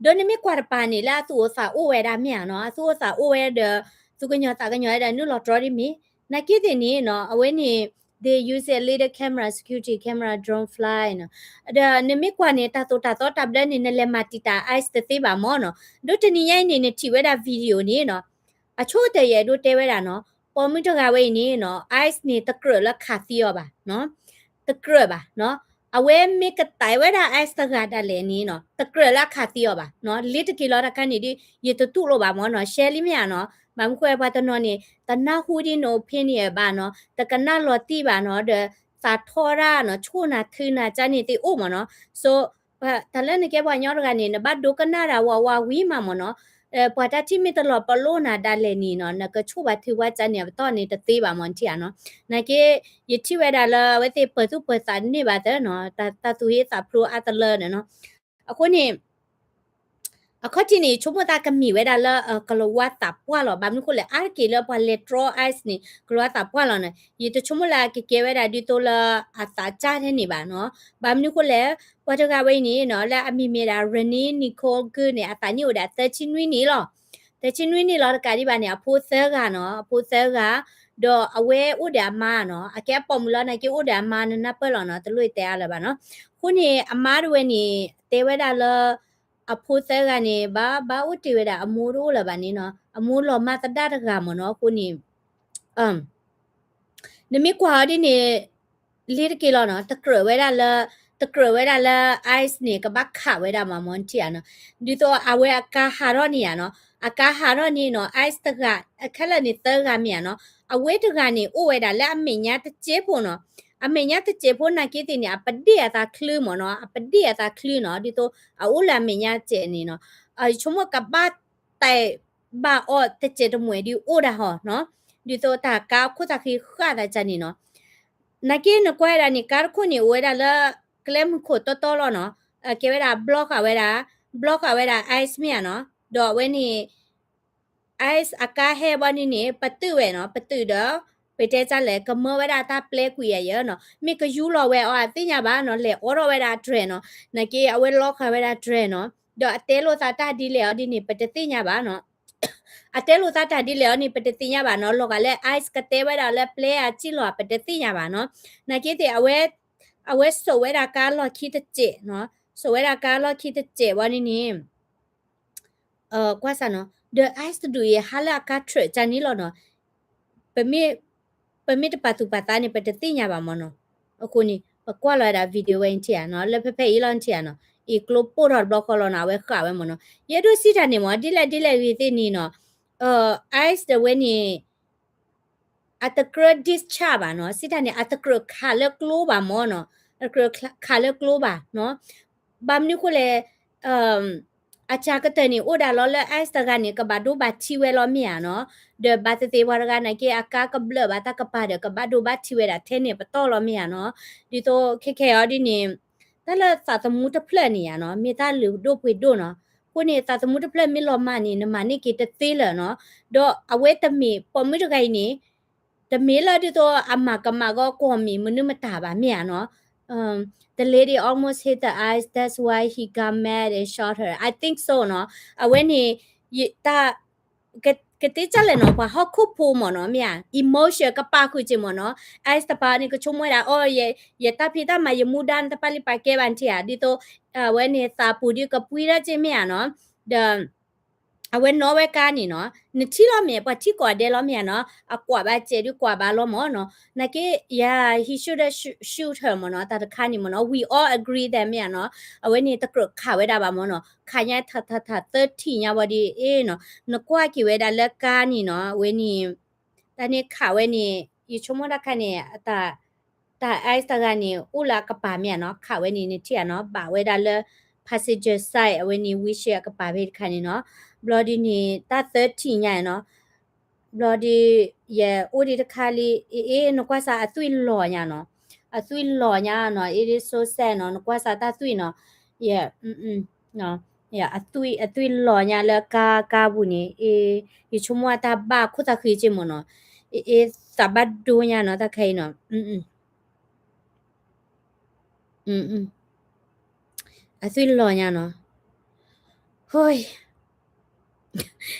ဒီးနမ့ၢ်ကွၢ်တပၤန့ၣ် လၢအသူၣ်အိၣ်သးအိၣ်ဝဲဒၣ်မ့ၢ်ဧါနီၤ, အသူၣ်အိၣ်သးအိၣ်ဝဲဒီး သူၣ်ကညီၤသးကညီၤဝဲဒီးနုာ်လီၤတြီဒ်မ့ၢ်, နာ်က့သ့ၣ်န့ၣ်နီၤ, အဝဲန့ၣ် they use a little camera, security camera, drone fly နီၤ, ဒီးနမ့ၢ်ကွၢ်န့ၣ် တၢ်သိၣ်တၢ်သီတၢ်ဘျၢန့ၣ် နလဲၤမၤတံာ်တာ် ICE တသ့ဘၣ်မ့ၢ်နီၤ. ဒီးတနံၤညါအံၤန့ၣ် နထံၣ်ဝဲဒၣ် video န့ၣ်နီၤ, အဆိကတၢၢ်ယအဲၣ်ဒိးတဲဝဲဒၣ်နီၤ, ပိာ်မုၣ်တဂၤဝဲအံၤန့ၣ်နီၤ, ICE န့ၣ် တကြၢးလၢခးသံအီၤဘၣ်နီၤ, တကြၢးဘၣ်နီၤ. အဝဲမ့ၢ်ကတဲဝဲဒၣ် ICE တဂၤဒၣ်လဲာ်န့ၣ်နီၤ, တကြၢးလၢအခးသံအီၤဘၣ်နီၤ, လ့ၤတက့ၤလီၤတခါန့ၣ်ဒီး ယတတူၢ်လိာ်ဘၣ်မ့ၢ်နီၤ, ရှဲလံမ့ၢ်ဧါနီၤ, ဘၣ်မနုၤဃိပှၤတနီၤန့ၣ် တနၢ်ဟူဒ်န opinion ဘၣ်နီၤ, တကနၣ်လီၤတံၢ်ဘၣ်နီၤ, ဒီးသးထီၣ်ဒၣ်နီၤ, ဆိၣ်နၤထုနၤကၢ်န့ၣ်သ့ၣ်အိၣ်မ့ၢ်နီၤ, so တၢ်လၢနကဲပှၤကညီတဂၤန့ၣ် နဘၣ်ဒိကနၣ်ဒၣ်ဝးဝးဝံၤမးမ့ၢ်နီၤ, ပှၤတၢ်ထံၣ်မ့ၢ်တလီၤပလိာ်နၤဒၣ်လဲာ်န့ၣ်နီၤ, နကဆိၣ်ဘၣ်ထုဘၣ်ကၢ်န့ၣ် အပတီၢ်န့ၣ်တသ့ဘၣ်မ့ၢ်နထံၣ်ဧါနီၤ. နာ်က့ ယထံၣ်ဝဲဒၣ်လၢအဝဲသ့ၣ်ပၢၤသူၣ်ပၢၤသးန့ၢ်ဘၣ်သၢနီၤ, တၢ်သူၣ်ဟ့သးဖျိအါတလၢန့ၣ်နီၤ. အဃိန့ၣ် အခီၣ်ထံးန့ၣ် ယဆိကမိၣ်သးကမ့ၢ်ဝဲဒၣ်လၢ ကလၤဝါသးပှၢ်လီၤ. ဘၣ်မနုၤဃိလဲၣ် အါတက့ၢ်လၢပှၤလဲၤတြီ ice န့ၣ် ကလၤဝါသးပှၢ်လီၤန့ၣ် ယတဆိကမိၣ်လၢအကကဲဝဲဒၣ်ဒ်သိးလၢအသးစၢ်ထဲန့ၣ်ဘၣ်နီၤ. ဘၣ်မနုၤဃိလဲၣ် ပှၤတဂၤဝဲအံၤန့ၣ်နီၤ လၢအမံၤမ့ၢ်ဒၣ် Renee Nicole Good န့ၣ် အသးနံၣ်အိၣ်ဒၣ်သၢဆံနွံနံၣ်လီၤ. သၢဆံနွံနံၣ်လီၤတကးဒံးဘၣ်န့ၣ် အဖိသၢဂၤနီၤ အဖိသၢဂၤ ဒီးအဝဲအိၣ်ဒီးအမါနီၤ အကဲအပိာ်မုၣ်လီၤ နာ်က့အိၣ်ဒီးအမါ နနၢ်ပၢၢ်လီၤနီၤ တလိၣ်တဲအါလၢၤဘၣ်နီၤ. အဃိန့ၣ် အမါတဝဲန့ၣ် တဲဝဲဒၣ်လၢ အဖိသၢဂၤန့ၣ် ဘၣ်ဘၣ်အိၣ်တ့ၢ်ဝဲဒၣ်အမိၢ်တအိၣ်လၢၤဘၣ်န့ၣ်နီၤ အမိၢ်လီၤမၢ်သဒၣ်တဂၤမ့ၢ်နီၤ အဃိန့ၣ် နမ့ၢ်ကွၢ်အီၤဒ်န့ၣ် လ့ၤတက့ၢ်လီၤနီၤ တကြၢးဝဲဒၣ်လၢ တကြၢးဝဲဒၣ်လၢ ice န့ၣ် ကဘၣ်ခးဝဲဒၣ်မ့ၢ်မ့ၢ်နထံၣ်ဧါနီၤ ဒ်သိးအဝဲအကါဟးထီၣ်န့ၣ်ဧါနီၤ အကါဟးထီၣ်န့ၣ်နီၤ ice တဂၤ ခဲလၢာ်န့ၣ်သၢဂၤမ့ၢ်ဧါနီၤ အဝဲတဂၤန့ၣ် အိၣ်ဝဲဒၣ်လၢအမဲာ်ညါတစဲးဖိနီၤ အမဲာ်ညါတစဲးဖိနာ်က့သ့ၣ်န့ၣ် အပဒ့ၣ်အသးချုးမ့ၢ်နီၤ အပဒ့ၣ်အသးချုးနီၤ ဒ်သိးအအိၣ်လၢအမဲာ်ညါတစဲးန့ၣ်နီၤ ယဆိကမိၣ်ကဘၣ်တဲာ်ဘၣ်အီၤတစဲးတမှဲာ်ဒ်အိၣ်ဒၣ်ဟီနီၤ ဒ်သိးတၢ်ကါအခိၣ်သးဃံဃာ်သးကန့ၣ်နီၤ နာ်က့နကွၢ်ဝဲဒၣ်န့ၣ် ကါတခိၣ်န့ၣ် အိၣ်ဝဲဒၣ်လၢ ကျဲမုၢ်ခိၣ်တီတီလီၤနီၤ ကဲဝဲဒၣ် block ဃာ်ဝဲဒၣ် block ဃာ်ဝဲဒၣ် ice မ့ၢ်ဧါနီၤ ဒီးအဝဲန့ၣ် ice အကါဟဲဘၣ်န့ၣ်န့ၣ် ပတုာ်ဝဲနီၤ ပတုာ်ဒီး ပတဲတၢ်လဲၣ် ကမၢဝဲဒၣ်တၢ်ပျဲကွံာ်အယၢနီၤ မ့ၢ်ကယူလီၤဝဲအီၤအသ့ၣ်ညါဘၣ်နီၤ လဲၤအိးထီၣ်ဝဲဒၣ်တြဲၤနီၤ နာ်က့အဝဲ lock ဃာ်ဝဲဒၣ်တြဲၤနီၤ ဒီးအတဲလိာ်သးတၢ်ဒ်လဲၣ်အီၤဒ်န့ၣ် ပတသ့ၣ်ညါဘၣ်နီၤ အတဲလိာ်သးတၢ်ဒ်လဲၣ်အီၤန့ၣ် ပတသ့ၣ်ညါဘၣ်နီၤ လီၤဂာ်လၢ ice ကတဲဝဲဒၣ်လၢပျဲအစံၣ်လီၤ ပတသ့ၣ်ညါဘၣ်နီၤ နာ်က့သ့ၣ် အဝဲစိာ်ဝဲဒၣ်ကါလီၢ်ခံတစဲးနီၤ စိာ်ဝဲဒၣ်ကါလီၢ်ခံတစဲးဘၣ်န့ၣ်န့ၣ် ကွၢ်စၢ်နီၤ ဒီး ice တဒူၣ်အံၤ ဟါလၢအကါထြၢးကန့ၣ်လီၤနီၤ ပမ့ၢ်တပာ်သူၣ်ပာ်သးန့ၣ် ပတသ့ၣ်ညါဘၣ်မ့ၢ်နီၤ အဃိန့ၣ် ပကွၢ်လီၤဝဲဒၣ် video ဝဲနထံၣ်ဧါနီၤ လၢဖဲဖဲအံၤလီၤနထံၣ်ဧါနီၤ အံၤကျိပိၢ်ထီၣ်တဘျီဃီလီၤနီၤ အဝဲဃာ်ဝဲမ့ၢ်နီၤ ယအဲၣ်ဒိးစံးတၢ်န့ၣ်မ့ၢ် ဒ်လဲၣ်ဒ်လဲၣ်ဂ့ၤသ့ၣ်န့ၣ်နီၤ ice တဝဲန့ၣ် အတကြၢး discharge ဘၣ်နီၤ စံးတၢ်န့ၣ် အတကြၢးခးလၢကျိဘၣ်မ့ၢ်နီၤ အတကြၢးခးလၢကျိဘၣ်နီၤ ဘၣ်မနုၤဃိလဲၣ် အစှၤကတၢၢ်န့ၣ် အိၣ်ဒၣ်လီၤလၢ ice တဂၤန့ၣ် ကဘၣ်ဒိဘၣ်ထံးဝဲလီၤမ့ၢ်ဧါနီၤ ဒီးဘၣ်သ့ၣ်သ့ၣ်ပှၤတဂၤနာ်က့ အကါကဘျၢၣ်ဘၣ်တၢ်ကပၤဒီး ကဘၣ်ဒိဘၣ်ထံးဝဲဒၣ်ထဲန့ၣ်ပတီၢ်လီၤမ့ၢ်ဧါနီၤ ဒ်သိးခဲခဲအံၤဒ်န့ၣ် တၢ်လၢသးသမူတဖျၢၣ်န့ၣ်ဧါနီၤ မ့ၢ်တၢ်လုၢ်ဒိၣ်ပှ့ၤဒိၣ်နီၤ အဃိန့ၣ် သးသမူတဖျၢၣ်မ့ၢ်လီၤမၢ်န့ၣ် နမၤန့ၢ်က့ၤတသ့လၢၤနီၤ ဒီးအဝဲတမ့ၢ်ပိာ်မုၣ်တဂၤအံၤန့ၣ် တမ့ၢ်လၢဒ်သိးအမၤကမၣ်ဂီၢ်ကွီၢ်မံၤမနုၤမတၤဘၣ်မ့ၢ်ဧါနီၤ The lady almost hit the ice, that's why he got mad and shot her. I think so နီၤ အဝဲန့ၣ် တၢ် ကတဲတၢ်လဲၣ်နီၤ ပှၤဟီၣ်ခိၣ်ဖိမ့ၢ်နီၤ မ့ၢ်ဧါ emotion ကပာ်ဃုာ်က့ၤမ့ၢ်နီၤ ice တပၤန့ၣ် ကဆိကမိၣ်ဝဲဒၣ် အိၣ် ယတၢ်ဖံးတၢ်မၤ ယမူဒါန့ၣ် တပာ်လံပာ်ကဲဘၣ်နထံၣ်ဧါ ဒ်သိး အဝဲန့ၣ်သးပူၤဒ်ကပှံထီၣ်က့ၤမ့ၢ်ဧါနီၤ ဒီး အဝဲနီၣ်ဝဲကါန့ၣ်နီၤ နထံၣ်လီၤမ့ၢ် ပှၤထံၣ်ကိးဂၤဒဲးလီၤမ့ၢ်ဧါနီၤ အကွၢ်ဘၣ်စဲးဒုးကွၢ်ဘၣ်လီၤမ့ၢ်နီၤ နာ်က့ ယၤ he should shoot her မ့ၢ်နီၤ တၢ်တခါန့ၣ်မ့ၢ်နီၤ we all agree that မ့ၢ်ဧါနီၤ အဝဲန့ၣ်တကြၢးခးဝဲဒၣ်ဘၣ်မ့ၢ်နီၤ ခးညါထးထးထးသၢထံၣ်ညါဝံၤဒီး အ့ၣ်နီၤ နကွၢ်က့ၤဝဲဒၣ်လၢကါန့ၣ်နီၤ အဝဲန့ၣ် တၢ်န့ၣ်ခးဝဲန့ၣ် ယဆိကမိၣ်တၢ်ခါန့ၣ် တၢ် ice တဂၤန့ၣ် အိၣ်လၢအကပၤမ့ၢ်ဧါနီၤ ခးဝဲန့ၣ် နထံၣ်ဧါနီၤ ဘၣ်ဝဲဒၣ်လၢ passenger side အဝဲန့ၣ် windshield အကပၤဖဲတခါန့ၣ်နီၤ ဘျီဒ်န့ၣ် တၢ်သၢထံၣ်ညါနီၤ ဘျီဒ် ယအိၣ်ဒံးတခါလံ အ့ၣ် နကွၢ်စၢ်အသွံၣ်လီၤညါနီၤ အသွံၣ်လီၤညါနီၤ it is so sad နီၤ နကွၢ်စၢ်တၢ်သွံၣ်နီၤ ယ အသွံၣ် အသွံၣ်လီၤညါလၢကါ ကါပူၤန့ၣ် အ့ၣ် ယဆိကမိၣ်အတၢ်ဘၣ်ခိၣ်သးဃံက့ၤမ့ၢ်နီၤ အ့ၣ် သးဘၣ်ဒိညါနီၤ တၢ်ခဲအံၤနီၤ အသွံၣ်လီၤညါနီၤ ဟိ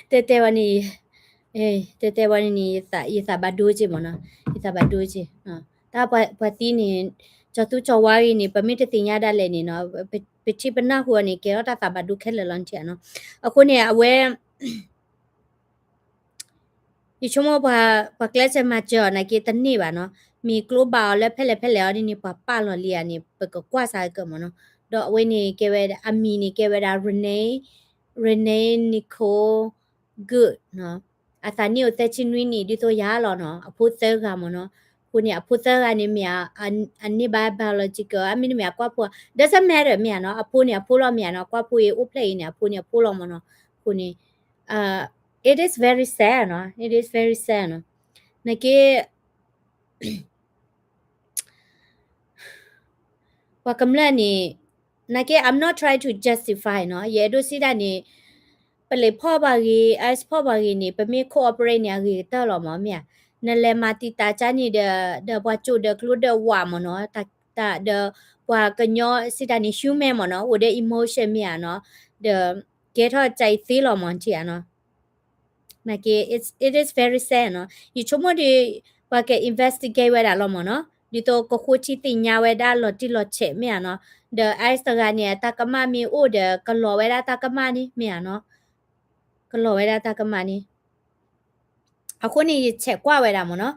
တဲတဲဝဲန့ၣ် တဲတဲဝဲန့ၣ်န့ၣ် ယသးဘၣ်ဒိက့ၤမ့ၢ်နီၤ ယသးဘၣ်ဒိက့ၤ တၢ်ပှၤသံန့ၣ် ကၠီၤသူကၠီၤဝါဂ့ၤန့ၣ် ပမ့ၢ်တသ့ၣ်ညါဒၣ်လဲာ်န့ၣ်နီၤ ပထံၣ်ပနၢ်ဟူအီၤန့ၣ် ကဲထီၣ်တၢ်သးဘၣ်ဒိခဲလၢာ်လီၤနထံၣ်နီၤ အဃိန့ၣ် အဝဲ ယဆိကမိၣ်ပှၤ ပှၤကျဲးစၢးမၤစၢၤအီၤနာ်က့တန့ၢ်ဘၣ်နီၤ မ့ၢ်ကျိဘၣ်အီၤလၢဖဲလဲၣ်ဖဲလဲၣ်အီၤဒ်န့ၣ် ပှၤပာ်လီၤလံဧါန့ၣ် ပကကွၢ်စၢ်ကမ့ၢ်နီၤ ဒီးအဝဲန့ၣ်ကဲဝဲ အမံၤန့ၣ်ကဲဝဲဒၣ် Renee Renee Nicole Good နီၤ အသးနံၣ်အိၣ်သၢဆံနွံနံၣ် ဒ်သိးယၤလီၤနီၤ အဖိသၢဂၤမ့ၢ်နီၤ အဃိန့ၣ် အဖိသၢဂၤန့ၣ်မ့ၢ် အန့ၢ်ဘၣ် biological အမ့တမ့ၢ်အကွၢ်ဖိ doesn't matter မ့ၢ်ဧါနီၤ အဖိန့ၣ်အဖိလီၤမ့ၢ်ဧါနီၤ အကွၢ်ဖိအံၤအိၣ်ဖျဲၣ်အံၤန့ၣ် အဖိန့ၣ်အဖိလီၤမ့ၢ်နီၤ အဃိန့ၣ် it is very sad နီၤ it is very sad နီၤ နာ်က့ ပှၤကမျၢၢ်န့ၣ် နာ်က့ I'm not trying to justify နီၤ ယအဲၣ်ဒိးစံးတၢ်န့ၣ် ပလံးဖီၣ်ပှၤဂ့ၤ ICE ဖီၣ်ပှၤဂ့ၤန့ၣ် ပမ့ၢ် cooperate န့ၣ် အဂ့ၤကတၢၢ်လီၤမၢ် မ့ၢ်ဧါ. နလဲၤမၤတံာ်တာ်ကၢ်န့ၣ်ဒီး ဒီးပှၤကၠိၣ်ဒီးကျိဒီးဝးမၢ်နီၤ, တၢ် ဒီးပှၤကညီစံးတၢ်န့ၣ် human မၢ်နီၤ, အိၣ်ဒီး emotion မ့ၢ်ဧါနီၤ, ဒီးကဲထီၣ်ကၢ်အံၤသ့လီၤမၢ် ထံၣ်ဧါနီၤ. နာ်က့ it, it is very sad နီၤ. ယဆိကမိၣ်ဒီး ပှၤက investigate ဝဲဒၣ်လီၤမၢ်နီၤ, ဒ်သိးကဃိထံသ့ၣ်ညါဝဲဒၣ်လီၤတံၢ်လီၤဆဲး မ့ၢ်ဧါနီၤ. ဒီး ICE တဂၤန့ၣ် အတၢ်ကမၣ်မ့ၢ်အိၣ်ဒီး ကလီၤဝဲဒၣ်တၢ်ကမၣ်န့ၣ် မ့ၢ်ဧါနီၤ, ကလီၤဝဲဒၣ်တၢ်ကမၣ်န့ၣ်. အဃိန့ၣ် ယဆဲးကွၢ်ဝဲဒၣ်မၢ်နီၤ,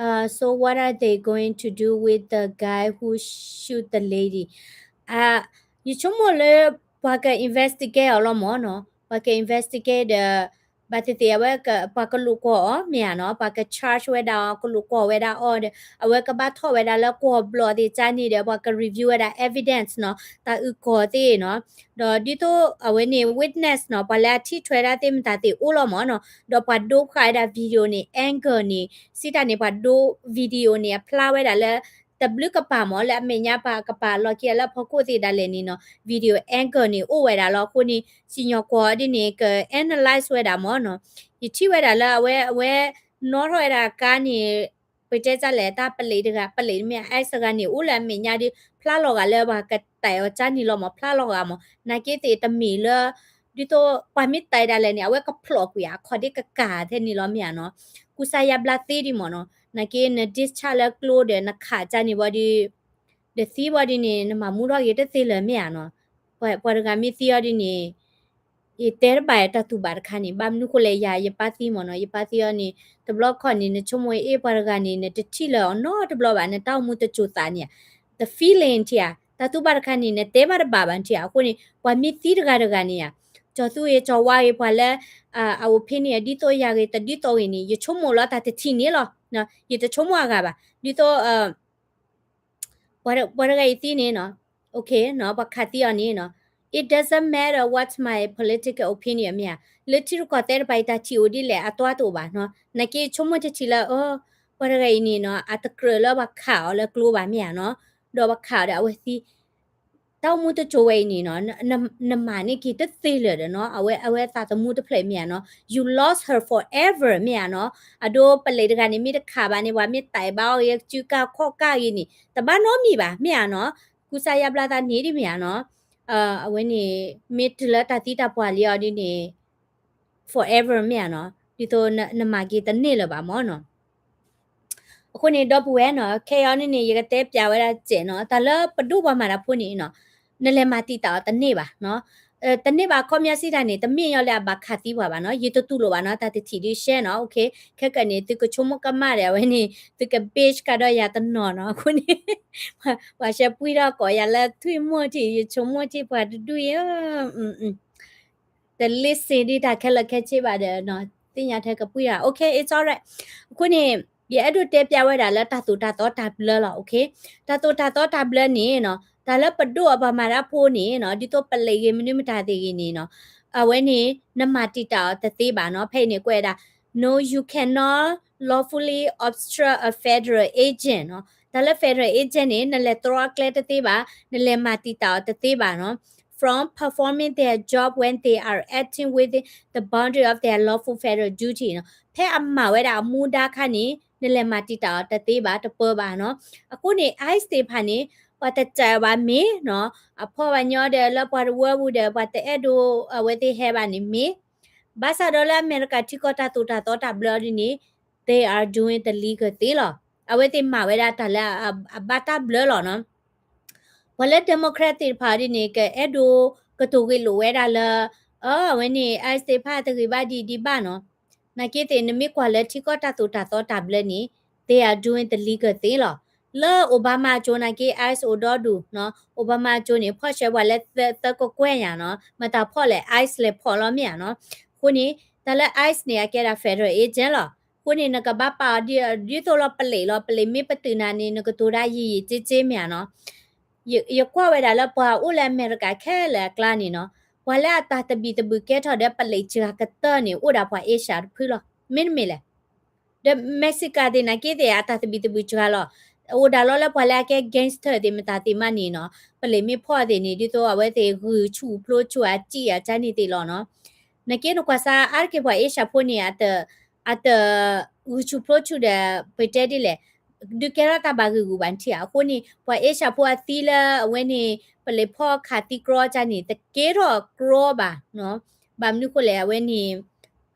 uh, so what are they going to do with the guy who shoot the lady? ယဆိကမိၣ်လၢ ပှၤက investigate အီၤလီၤမၢ်နီၤ, ပှၤက investigate ဒီး ဘၣ်သ့ၣ်သ့ၣ်အဝဲ ပှၤကလူၤကွီၢ်အီၤ မ့ၢ်ဧါနီၤ, ပှၤက charge ဝဲဒၣ်အီၤ ကလူၤကွီၢ်ဝဲဒၣ်အီၤဒီး အဝဲကဘၣ်ထီၣ်ဝဲဒၣ်လၢကွီၢ်ဘျီၣ်သ့ၣ်ကၢ်န့ၣ်ဒီး ပှၤက review ဝဲဒၣ် evidence နီၤ, တၢ်အုၣ်ကီၤသ့ၣ်နီၤ. ဒီးဒ်သိးအဝဲန့ၣ် witness နီၤ, ပှၤလၢအထံၣ်ထွဲဒၣ်သ့ၣ်မတၤသ့ၣ်အိၣ်လီၤမၢ်နီၤ, ဒီးပှၤဒိဖျါဝဲဒၣ် video န့ၣ် angle န့ၣ် စံးတၢ်န့ၣ် ပှၤဒိ video န့ၣ် အဖျါဝဲဒၣ်လၢ တဘျုးကပၤမၢ် လၢအမဲာ်ညါပှၤကပၤလီၢ်ခံအလၢအဖီခိၣ်သ့ၣ်ဒၣ်လဲာ်န့ၣ်နီၤ, video angle န့ၣ်အိၣ်ဝဲဒၣ်လီၤ. အဃိန့ၣ် စံၣ်ညီၣ်ကွီၢ်ဒ်န့ၣ် က analyze ဝဲဒၣ်မၢ်နီၤ. ယထံၣ်ဝဲဒၣ်လၢအဝဲ အဝဲနီၣ်ထီၣ်ဝဲဒၣ်ကၢ်န့ၣ် ပတဲတၢ်လဲၣ် တၢ်ပလံးတဂၤ ပလံးမ့ၢ် ICE တဂၤန့ၣ် အိၣ်လၢအမဲာ်ညါဒီး ဖျါလီၤဂာ်လၢပှၤကတဲာ်အီၤကၢ်န့ၣ်လီၤမၢ်, ဖျါလီၤဂာ်မၢ်. နာ်က့သ့ၣ်တမ့ၢ်လၢ ဒ်သိးပှၤမ့ၢ်တဲဒၣ်လဲာ်န့ၣ် အဝဲကဖျိးကွံာ်အခီၣ်ဒ့ကကၤထဲန့ၣ်လီၤ မ့ၢ်ဧါနီၤ. ကူစါယါဘျါသ့ဒံးမၢ်နီၤ. နာ်က့န discharge လၢကျိဒီးနခးကၢ်န့ၣ်ဝံၤဒီး ဒီးသံဝံၤဒ်န့ၣ် နမၤမူထီၣ်က့ၤတသ့လၢၤ မ့ၢ်ဧါနီၤ. ပှၤတဂၤမ့ၢ်သံအီၤဒ်န့ၣ် ယတဲတဘၣ်တၢ်တူၢ်ဘၣ်တခါန့ၣ် ဘၣ်မနုၤဃိလဲၣ် ယၤယပၢ်သံမၢ်နီၤ, ယပၢ်သံအီၤန့ၣ် တဘျီခီၣ်န့ၣ် နဆိကမိၣ်အ့ၣ် ပှၤတဂၤန့ၣ် နတထံၣ်လၢၤအီၤနီတဘျီဘၣ်, နတၢ်အိၣ်မူတစိၤသးန့ၣ်ဧါ, the feeling ထံၣ်ဧါ, တၢ်တူၢ်ဘၣ်တခါန့ၣ် နတဲဘၣ်တဘၣ်ဘၣ်ထံၣ်ဧါ. အဃိန့ၣ် ပှၤမ့ၢ်သံတဂၤတဂၤန့ၣ်ဧါ, ကၠီၤသူၣ်ဂ့ၤကၠီၤဝါဂ့ၤ ပှၤလၢ အ opinion ဒ်သိးယၤဂ့ၤ တဒ်သိးဂ့ၤန့ၣ် ယဆိကမိၣ်လီၤတၢ်တထံၣ်န့ၣ်လီၤ. ယတဆိကမိၣ်အဂၤဘၣ်. ဒ်သိး ပှၤတဂၤအံၤသံန့ၣ်နီၤ, ပှၤခးသံအီၤန့ၣ်နီၤ, it doesn't matter what's my political opinion မ့ၢ်ဧါ, လၢထံရူၢ်ကီၢ်သဲးတဖၣ်အံၤ တၢ်ထံၣ်အိၣ်ဒ်လဲၣ် အတၢ်တအိၣ်ဘၣ်နီၤ. နာ်က့ဆိကမိၣ်တထံၣ်လၢ ပှၤတဂၤအံၤန့ၣ်နီၤ အတကြၢးလၢပှၤခးအီၤလၢကျိဘၣ် မ့ၢ်ဧါနီၤ, ဒီးပှၤခးအီၤဒီးအဝဲသံ တၢ်အိၣ်မူတစိၤဝဲအံၤန့ၣ်နီၤ, နမၤန့ၢ်က့ၤတသ့လၢၤဒီးနီၤ, အဝဲ အဝဲသးသမူတဖျၢၣ် မ့ၢ်ဧါနီၤ, you lost her forever မ့ၢ်ဧါနီၤ. အဒိပလံးတဂၤန့ၣ် မ့ၢ်တခးဘၣ်န့ၣ် ပှၤမ့ၢ်တဲဘၣ်အီၤဂ့ၤ ကစုကၢ်ခီၣ်ကၢ်ဂ့ၤန့ၣ် တဘၣ်နီတမံၤဘၣ် မ့ၢ်ဧါနီၤ. ကူစါယါဘျါသးန့ၣ်ဒ် မ့ၢ်ဧါနီၤ. အဝဲန့ၣ် မ့ၢ်တုၤလၢတၢ်သံတၢ်ပှၢ်လံအီၤဒ်န့ၣ် forever မ့ၢ်ဧါနီၤ, ဒ်သိးနမၤက့ၤတန့ၢ်လၢၤဘၣ်မၢ်နီၤ. အဃိန့ၣ် ဒီပုၢ်ဝဲၢ်နီၤ, ခဲအံၤန့ၣ်န့ၣ် ယကတဲပျးဝဲဒၣ်စဲးနီၤ, တၢ်လၢပဒိၣ်ပှၤမၤတၢ်ဖိန့ၣ်နီၤ, နလဲၤမၤတံာ်တာ်အီၤတန့ၢ်ဘၣ်နီၤ. တန့ၢ်ဘၣ် အခီပညီစံးတၢ်န့ၣ် တမ့ၢ်ညီလၢအဘၣ်ခးသံပှၤဘၣ်နီၤ, ယတတူၢ်လိာ်ဘၣ်နီၤ, တၢ်တထံၣ်ဒုးရှဲနီၤ, ခဲကနံၣ် သုကဆိကမိၣ်ကမၣ်ဒီး အဝဲန့ၣ် သုက bitch ကဒီးယၤတနီၤနီၤ, အဃိန့ၣ် ပှၤရှဲပှံထီၣ်ကိးယၤလၢထွံၣ်မိၢ်ထံၣ် ယဆိကမိၣ်ထံၣ်ပှၤတဒူၣ်အံၤ တ listen ဒ်တၢ်ခဲလၢာ်ခဲဆ့ဘၣ်ဒီး သ့ၣ်ညါထဲကပှံၢ်တၢ်, okay, it's alright. အဃိန့ၣ် ယအဲၣ်ဒိးတဲပျးဝဲဒၣ်လၢတၢ်သိၣ်တၢ်သီတၢ်ဘျၢလီၤ, okay. တၢ်သိၣ်တၢ်သီတၢ်ဘျၢန့ၣ်နီၤ, တၢ်လၢပဒိၣ်အပှၤမၤတၢ်ဖိန့ၣ်နီၤ, ဒ်သိးပလံးဂ့ၤ မနုၤမတၤသ့ၣ်ဂ့ၤန့ၣ်နီၤ, အဝဲန့ၣ် နမၤတံာ်တာ်အီၤတသ့ဘၣ်နီၤ. ဖဲအံၤန့ၣ် ကွဲးဒၣ် no, you cannot lawfully obstruct a federal agent နီၤ. တၢ်လၢ federal agent န့ၣ် နလဲၤတြီအကျဲတသ့ဘၣ်, နလဲၤမၤတံာ်တာ်အီၤတသ့ဘၣ်နီၤ from performing their job when they are acting within the boundary of their lawful federal duty နီၤ. ဖဲအမၤဝဲဒၣ်အမူဒါခါန့ၣ် နလဲၤမၤတံာ်တာ်အီၤတသ့ဘၣ် တပၢဘၣ်နီၤ. အဃိန့ၣ် ICE သ့ၣ်တဖၣ်န့ၣ် ပှၤတစဲးဘၣ်မ့ၢ်နီၤ, အဖီၣ်ဘၣ်ညီဒီးလၢပှၤတဝၢပူၤဒီး ပှၤတအဲၣ်ဒိးအဝဲသ့ၣ်ဟဲဘၣ်န့ၣ်မ့ၢ်, ဘၣ်ဆၣ်ဒီးလၢအမဲရကၤထံကီၢ်တၢ်သိၣ်တၢ်သီတၢ်ဘျၢဒ်န့ၣ် they are doing the legal thing လီၤ. အဝဲသ့ၣ်မၤဝဲဒၣ်တၢ်လၢအဘၣ်တၢ်ဘျၢလီၤနီၤ. ပှၤလၢ Democrat သ့ၣ်တဖၣ်ဒ်န့ၣ် ကအဲၣ်ဒိးကတိၤဂ့ၤလိာ်ဝဲဒၣ်လၢ အဝဲန့ၣ် ICE သ့ၣ်တဖၣ်တဂ့ၤဘၣ်ဒ်ဒ်ဘၣ်နီၤ. နာ်က့သ့ၣ် နမ့ၢ်ကွၢ်လၢထံကီၢ်တၢ်သိၣ်တၢ်သီတၢ်ဘျၢန့ၣ် they are doing the legal thing လီၤ. လၢ Obama အစိၤနာ်က့ ICE အိၣ်ဒီဒူၣ်နီၤ, Obama အစိၤန့ၣ် ဖီၣ်ဆှၢပှၤလၢသၢကကွဲၢ်ညါနီၤ, မတၤဖီၣ်လဲၣ် ICE လဲၤဖီၣ်လီၤမ့ၢ်ဧါနီၤ. အဃိန့ၣ် တၢ်လၢ ICE န့ၣ် အကဲဒၣ် federal agent လီၤ. အဃိန့ၣ် နကဘၣ်ပာ်အီၤဒ်သိးလီၤပလံးလီၤ, ပလံးမ့ၢ်ပတုာ်နၤန့ၣ် နကတိၤဒၣ်ယံာ်ယံာ်က့က့မ့ၢ်ဧါနီၤ. ယကွၢ်ဝဲဒၣ်လၢပှၤအိၣ်လၢအမဲရကၤခဲလၢာ်အကျါန့ၣ်နီၤ, ပှၤလၢအတၢ်သဘံၣ်သဘုၣ်ကဲထီၣ်ဒီးပလံးစှၤကတၢၢ်န့ၣ် အိၣ်ဒၣ်ပှၤ Asia တဖုလီၤ. မ့တမ့ၢ်လဲၣ် ဒီး Mexico သ့ၣ်နာ်က့သ့ၣ် အတၢ်သဘံၣ်သဘုၣ်စှၤလီၤ. အိၣ်ဒၣ်လီၤလၢပှၤလၢအကဲ gangster သ့ၣ်မတၤသ့ၣ်မးန့ၣ်နီၤ, ပလံးမ့ၢ်ဖီၣ်သ့ၣ်န့ၣ် ဒ်သိးအဝဲသ့ၣ်ဂုာ်ဆူၣ်ဖျိဆူၣ်အစံၣ်အကန့ၣ်သ့ၣ်လီၤနီၤ. နက့နကွၢ်စၢ်အါတက့ၢ်ပှၤအ့ၡၢၣ်ဖိန့ၣ် အတ အတဂုာ်ဆူၣ်ဖျိဆူၣ်ဒီး ပတဲဒ်လဲၣ် ဒုးကဲထီၣ်တၢ်ဘၣ်ဂ့ၢ်ဂူာ်ဘၣ်နထံၣ်ဧါ. အဃိန့ၣ် ပှၤအ့ၡၢၣ်ဖိအသံလၢအဝဲန့ၣ် ပလံာ်ဖီၣ်ခးသံကြီကၢ်န့ၣ် တကဲထီၣ်ကြီဘၣ်နီၤ. ဘၣ်မနုၤဃိလဲၣ် အဝဲန့ၣ်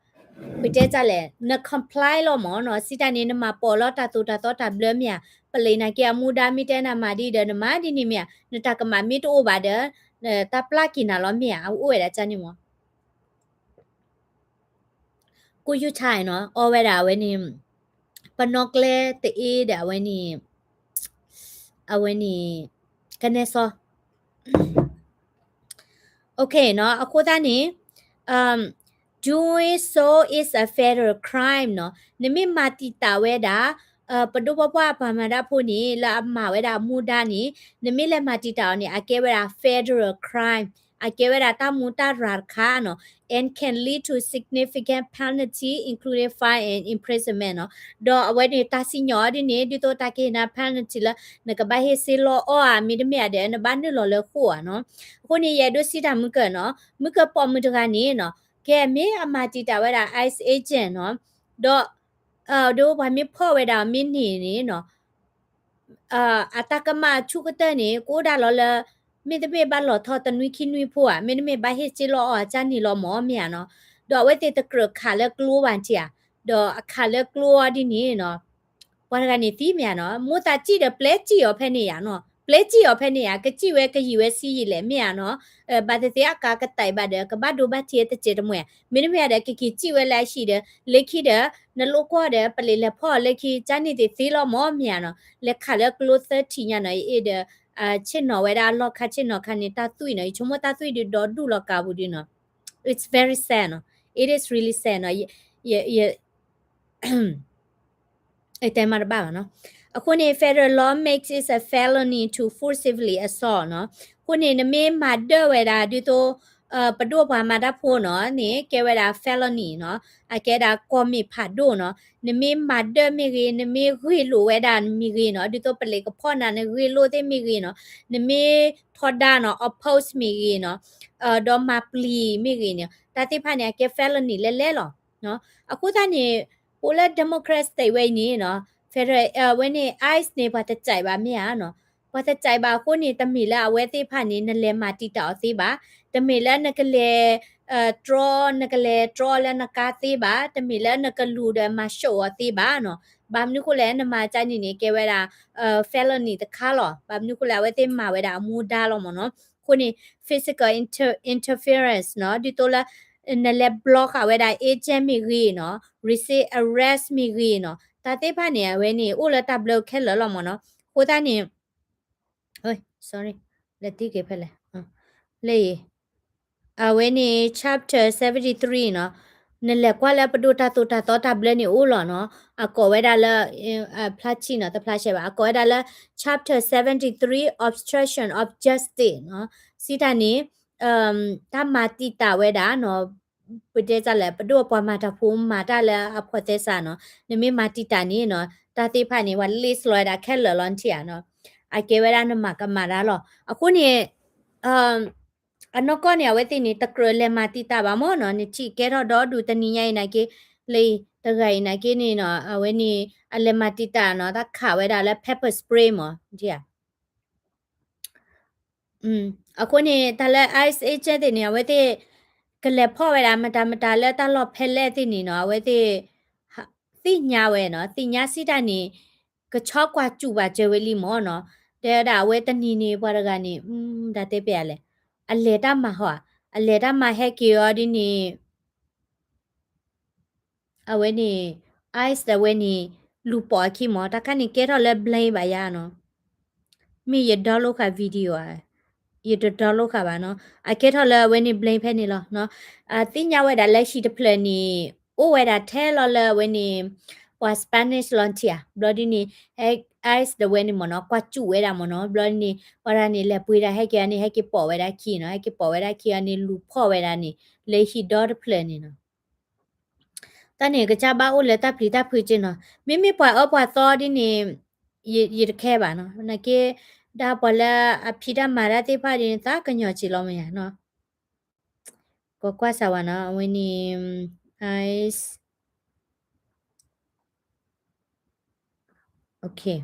ပတဲတၢ်လဲၣ် န comply လီၤမၢ်နီၤ. စံးတၢ်န့ၣ် နမၤပိာ်လီၤတၢ်သိၣ်တၢ်သီတၢ်ဘျၢမ့ၢ်ဧါ, ပလံာ်နာ်က့အမူဒါမ့ၢ်တဲနၤမၤဒ်ဒီးနမၤဒ်န့ၣ်မ့ၢ်ဧါ, နတၢ်ကမၣ်မ့ၢ်တအိၣ်ဘၣ်ဒီး တၢ်ပျၢ်က့ၤနၤလီၤမ့ၢ်ဧါ, အအိၣ်ဝဲဒၣ်ကၢ်န့ၣ်မၢ် ကိယုၢ်ထါနီၤ အီဝဲဒၣ်အဝဲန့ၣ် ပနီၣ်ကျဲတအ့ဒီးအဝဲန့ၣ် အဝဲန့ၣ် ကနဲစီ OK နီၤ အဃိသတးန့ၣ် doing so is a federal crime နီၤ နမ့ၢ်မၤတံာ်တာ်ဝဲဒၣ် ပဒိၣ်ပှၢ်ပှၢ်ပှၤမၤတၢ်ဖိန့ၣ် လၢအမၤဝဲဒၣ်အမူဒါန့ၣ် နမ့ၢ်လဲၤမၤတံာ်တာ်အီၤန့ၣ် အကဲဝဲဒၣ် federal crime အကဲဝဲဒၣ်တၢ်မူတၢ်ရၤတခါနီၤ and can lead to significant penalty including fine and imprisonment နီၤ ဒီးအဝဲန့ၣ်တၢ်စံၣ်ညီၣ်အီၤဒ်န့ၣ် ဒ်သိးတၢ်ကဟ့ၣ်နၤ penalty လၢ နကဘၣ်ဟ့ၣ်စ့လီအီၣ်ဧါ မ့တမ့ၢ်ဧါဒီး နဘၣ်နုာ်လီၤလၢဃိာ်ဧါနီၤ အဃိန့ၣ် ယအဲၣ်ဒိးစံးတၢ်မုၢ်ကၢၢ်နီၤ မုၢ်ကၢၢ်ပိာ်မုၣ်တဂၤန့ၣ်နီၤ ကဲမ့ၢ်အမၤတံာ်တာ်ဝဲဒၣ် ICE agent နီၤ ဒီး ဒီးပှၤမ့ၢ်ဖီၣ်ဝဲဒၣ်မ့ၢ်န့ၢ်န့ၣ်နီၤ အတၢ်ကမၣ်အဆူၣ်ကတၢၢ်န့ၣ် ကအိၣ်ဒၣ်လီၤလၢ မ့တမ့ၢ်ဘၣ်လီၤထီၣ်တနွံခံနွံဖိဧါ မ့တမ့ၢ်ဘၣ်ဟ့ၣ်စ့လီအီၣ်အကၢ်န့ၣ်လီၤမၢ်မ့ၢ်ဧါနီၤ ဒီးအဝဲသ့ၣ်တကြၢးခးလၢကျိဘၣ်ထံၣ်ဧါ ဒီးအခးလၢကျိအီၤဒ်န့ၣ်နီၤ ပှၤတဂၤန့ၣ်သံမ့ၢ်ဧါနီၤ မိၢ်သးစံၣ်ဒီးပျဲစံၣ်အီၤဖဲန့ၣ်ဧါနီၤ ပျဲစံၣ်အီၤဖဲန့ၣ်ဧါ ကစံၣ်ဝဲကယံာ်ဝဲဆံးယံာ်လဲၣ်မ့ၢ်ဧါနီၤ ဘၣ်သ့ၣ်သ့ၣ်အကါကတံာ်ဘၣ်ဒီး ကဘၣ်ဒိဘၣ်ထံးတစဲးတမှဲၤ မ့တမ့ၢ်ဒီး ကက့ၤစံၣ်ဝဲလၢအဟံၣ်ဒီး လၢခံဒီး နလိၣ်ကွီၢ်ဒီး ပလံာ်လဲၤဖီၣ်အီၤလၢခံ ကၢ်န့ၣ်သ့ၣ်သ့လီၤမၢ်မ့ၢ်ဧါနီၤ လဲၤခးလၢကျိသၢထံၣ်ညါနီၤ ယအဲၣ်ဒီး ဆ့ၣ်နီၤဝဲဒၣ်အလီၢ်ခါဆ့ၣ်နီၤခါန့ၣ် တၢ်သွံၣ်နီၤ ယဆိကမိၣ်တၢ်သွံၣ်ဒုးဒီဒူၣ်လီၤကးပူၤဒုနီၤ It's very sad နီၤ It is really sad နီၤ ယ ယ တဲမးတဘၣ်ဘၣ်နီၤ အဃိန့ၣ် federal law makes it a felony to forcibly assault နီၤ အဃိန့ၣ် နမ့ၢ်မၤဒၢၣ်ဝဲဒၣ်ဒ်သိး ပဒိၣ်ပှၤမၤတၢ်ဖိနီၤန့ၣ် ကဲဝဲဒၣ် felony နီၤ အကဲဒၣ်ကွီၢ်မ့ၢ်ဖးဒိၣ်နီၤ နမ့ၢ်မၤဒၢၣ်မ့ၢ်ဂ့ၤ နမ့ၢ်ဂ့ၢ်လိာ်ဝဲဒၣ်မ့ၢ်ဂ့ၤနီၤ ဒ်သိးပလံာ်ကဖီၣ်နၤ နဂ့ၢ်လိာ်သ့ၣ်မ့ၢ်ဂ့ၤနီၤ နမ့ၢ်ထီဒါနီၤ oppose မ့ၢ်ဂ့ၤနီၤ ဒီးမၤပျံၤမ့ၢ်ဂ့ၤန့ၣ် တၢ်သ့ၣ်တဖၣ်န့ၣ် အကဲ felony လဲၣ်လဲၣ်လီၤ အဃိသတးန့ၣ် ပအိၣ်လၢ democrat state ဝဲအံၤန့ၣ်နီၤ federal ဝဲန့ၣ် ICE န့ၣ် ပှၤတစဲးဘၣ်မ့ၢ်ဧါနီၤ ပှၤတစဲးဘၣ်အဃိန့ၣ် တမ့ၢ်လၢအဝဲသ့ၣ်တဖၣ်န့ၣ် နလဲၤမၤတံာ်တာ်အီၤသ့ဘၣ် တမ့ၢ်လၢနကလဲၤ တြီ နကလဲၤတြီလၢနကါသ့ဘၣ် တမ့ၢ်လၢနကလူၤဒီးမၤဆူၣ်အီၤသ့ဘၣ်နီၤ ဘၣ်မနုၤဃိလဲၣ် နမၤကၢ်န့ၣ်န့ၣ် ကဲဝဲဒၣ် felony တခါလီၤ ဘၣ်မနုၤဃိလဲၣ် အဝဲသ့ၣ်မၤဝဲဒၣ်အမူဒါလီၤမၢ်နီၤ အဃိန့ၣ် physical inter- interference နီၤ ဒ်သိးလၢ နလဲၤ block ဃာ်ဝဲဒၣ် agent မ့ၢ်ဂ့ၤနီၤ resist arrest မ့ၢ်ဂ့ၤနီၤ တၢ်သ့ၣ်တဖၣ်န့ၣ် အဝဲန့ၣ် အိၣ်လၢတၢ်ဘျၢခဲလၢာ်လီၤမၢ်နီၤ အဃိသတးန့ၣ် sorry လဲၤတံၢ်က့ၤဖဲလဲၣ် လၢအံၤ အဝဲန့ၣ် chapter seventy three နီၤ နလဲၤကွၢ်လၢပဒိၣ်တၢ်သိၣ်တၢ်သီတၢ်ဘျၢန့ၣ်အိၣ်လီၤနီၤ အကိးဝဲဒၣ်လၢ ဖျါဆံနီၤ တဖျါဆဲးဘၣ် အကိးဝဲဒၣ်လၢ chapter seventy three obstruction of justice နီၤ စံးတၢ်န့ၣ် တၢ်မၤတံာ်တာ်ဝဲဒၣ်နီၤ ပတဲတၢ်လဲၣ် ပဒိၣ်ပှၤမၤတၢ်ဖိမၤတၢ်လၢအဖိးသဲစးနီၤ နမ့ၢ်မၤတံာ်တာ်န့ၣ်နီၤ တၢ်သ့ၣ်တဖၣ်န့ၣ် ပှၤ list လီၤဝဲဒၣ်ခဲလၢာ်လီၤနထံၣ်ဧါနီၤ အကဲဝဲဒၣ်နမၤကမၣ်တၢ်လီၤ အဃိန့ၣ် အနီၢ်ကီၢ်န့ၣ် အဝဲသ့ၣ်န့ၣ် တကြၢးလဲၤမၤတံာ်တာ်ဘၣ်မၢ်နီၤ နထံၣ်ကဲထီၣ်ဒီဒူၣ်တနံၤညါအံၤနာ်က့ လၢတဂၤအံၤနာ်က့န့ၣ်နီၤ အဝဲန့ၣ် အလဲၤမၤတံာ်တာ်နီၤ တၢ်ခးဝဲဒၣ်လၢ pepper spray မၢ် အဃိန့ၣ် တၢ်လၢ ICE agent သ့ၣ်န့ၣ် အဝဲသ့ၣ် ကလဲၤဖီၣ်ဝဲဒၣ်မတၤမတၤလၢတၢ်လီၢ်ဖဲလဲၣ်သ့ၣ်န့ၣ်နီၤ အဝဲသ့ၣ် သ့ၣ်ညါဝဲနီၤ သ့ၣ်ညါစံးတၢ်န့ၣ် ကဆီကွၢ်စူၣ်ဘၣ်စၢၤဝဲလံမၢ်နီၤ တဲဝဲဒၣ်အဝဲတနံၤန့ၣ် ပှၤတဂၤန့ၣ် တၢ်တဲပျးလဲၣ် အလဲၤတၢ်မၤဟီ အလဲၤတၢ်မၤဟဲက့ၤအီၤဒ်န့ၣ် အဝဲန့ၣ် ICE အဝဲန့ၣ် လူၤပိာ်အခံမၢ် တၢ်ခါန့ၣ်ကဲထီၣ်လၢ blame ဘၣ်ယါနီၤ မ့ၢ်ယ download ဃာ် video ဧါ ယတ download ဃာ်ဘၣ်နီၤ အကဲထီၣ်လၢအဝဲန့ၣ် blame ဖဲန့ၣ်လီၤ အသ့ၣ်ညါဝဲဒၣ်လၢဟံၣ်တဖျၢၣ်န့ၣ် အိၣ်ဝဲဒၣ်ထဲလီၤလၢအဝဲန့ၣ် ပှၤ Spanish လီၤထံၣ်ဧါ ဘျီဒ်န့ၣ် ICE ဒၣ်ဝဲန့ၣ်မၢ်နီၤ ကွၢ်စူၣ်ဝဲဒၣ်မၢ်နီၤ ဘျီဒ်န့ၣ် ပှၤတဂၤန့ၣ် လဲၤပှ့ၤဒၣ်ဟဲက့ၤအန့ၣ် ဟဲက့ၤပိာ်ဝဲဒၣ်ခံနီၤ ဟဲက့ၤပိာ်ဝဲဒၣ်ခံအန့ၣ် လူၤဖီၣ်ဝဲဒၣ်န့ၣ် လၢဟံၣ်ဒီတဖျၢၣ်န့ၣ်နီၤ တၢ်န့ၣ် ကစၢ်ဘၣ်အိၣ်လၢတၢ်ပျံၤတၢ်ဖုးက့နီၤ မ့မ့ၢ်ပှၤအၢပှၤသီဒ်န့ၣ် ယတခဲဘၣ်နီၤ နာ်က့ ဒၣ်ပှၤလၢအဖံးတၢ်မၤတၢ်သ့ၣ်တဖၣ်ဒ်န့ၣ် သးကညီၤစ့ၢ်လီၤမ့ၢ်ဧါနီၤ ပကကွၢ်စၢ်ဝဲနီၤ အဝဲန့ၣ် ICE, okay.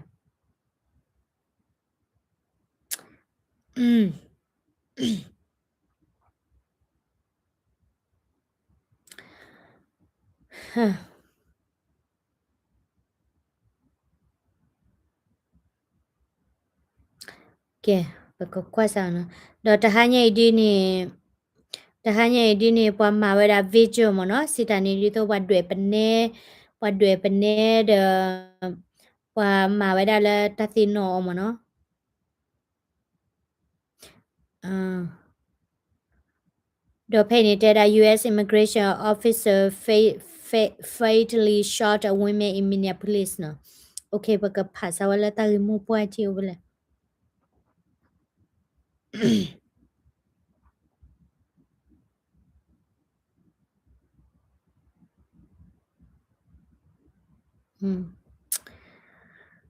ကဲ, ပကကွၢ်စၢ်နီၤ, ဒီးတဟါညါအံၤဒ်န့ၣ်, တဟါညါအံၤဒ်န့ၣ် ပှၤမၤဝဲဒၣ် vigil မ့ၢ်နီၤ, စံးတၢ်န့ၣ်ဒ်သိးပှၤဒွဲၣ်ပနဲ, ပှၤဒွဲၣ်ပနဲဒီး ပှၤမၤဝဲဒၣ်လၢတၢ်သ့ၣ်နီၣ်အီၤမ့ၢ်နီၤ. ဒီးဖဲအံၤန့ၣ် တဲဒၣ် US immigration officer fa-, fa-, fatally shot a woman in Minneapolis နီၤ. Okay, ပကဖးစၢ်ဝဲလၢတၢ်ဂ့ၢ်မိၢ်ပှၢ်ထံၣ်အိၣ်ဖဲလဲၣ်.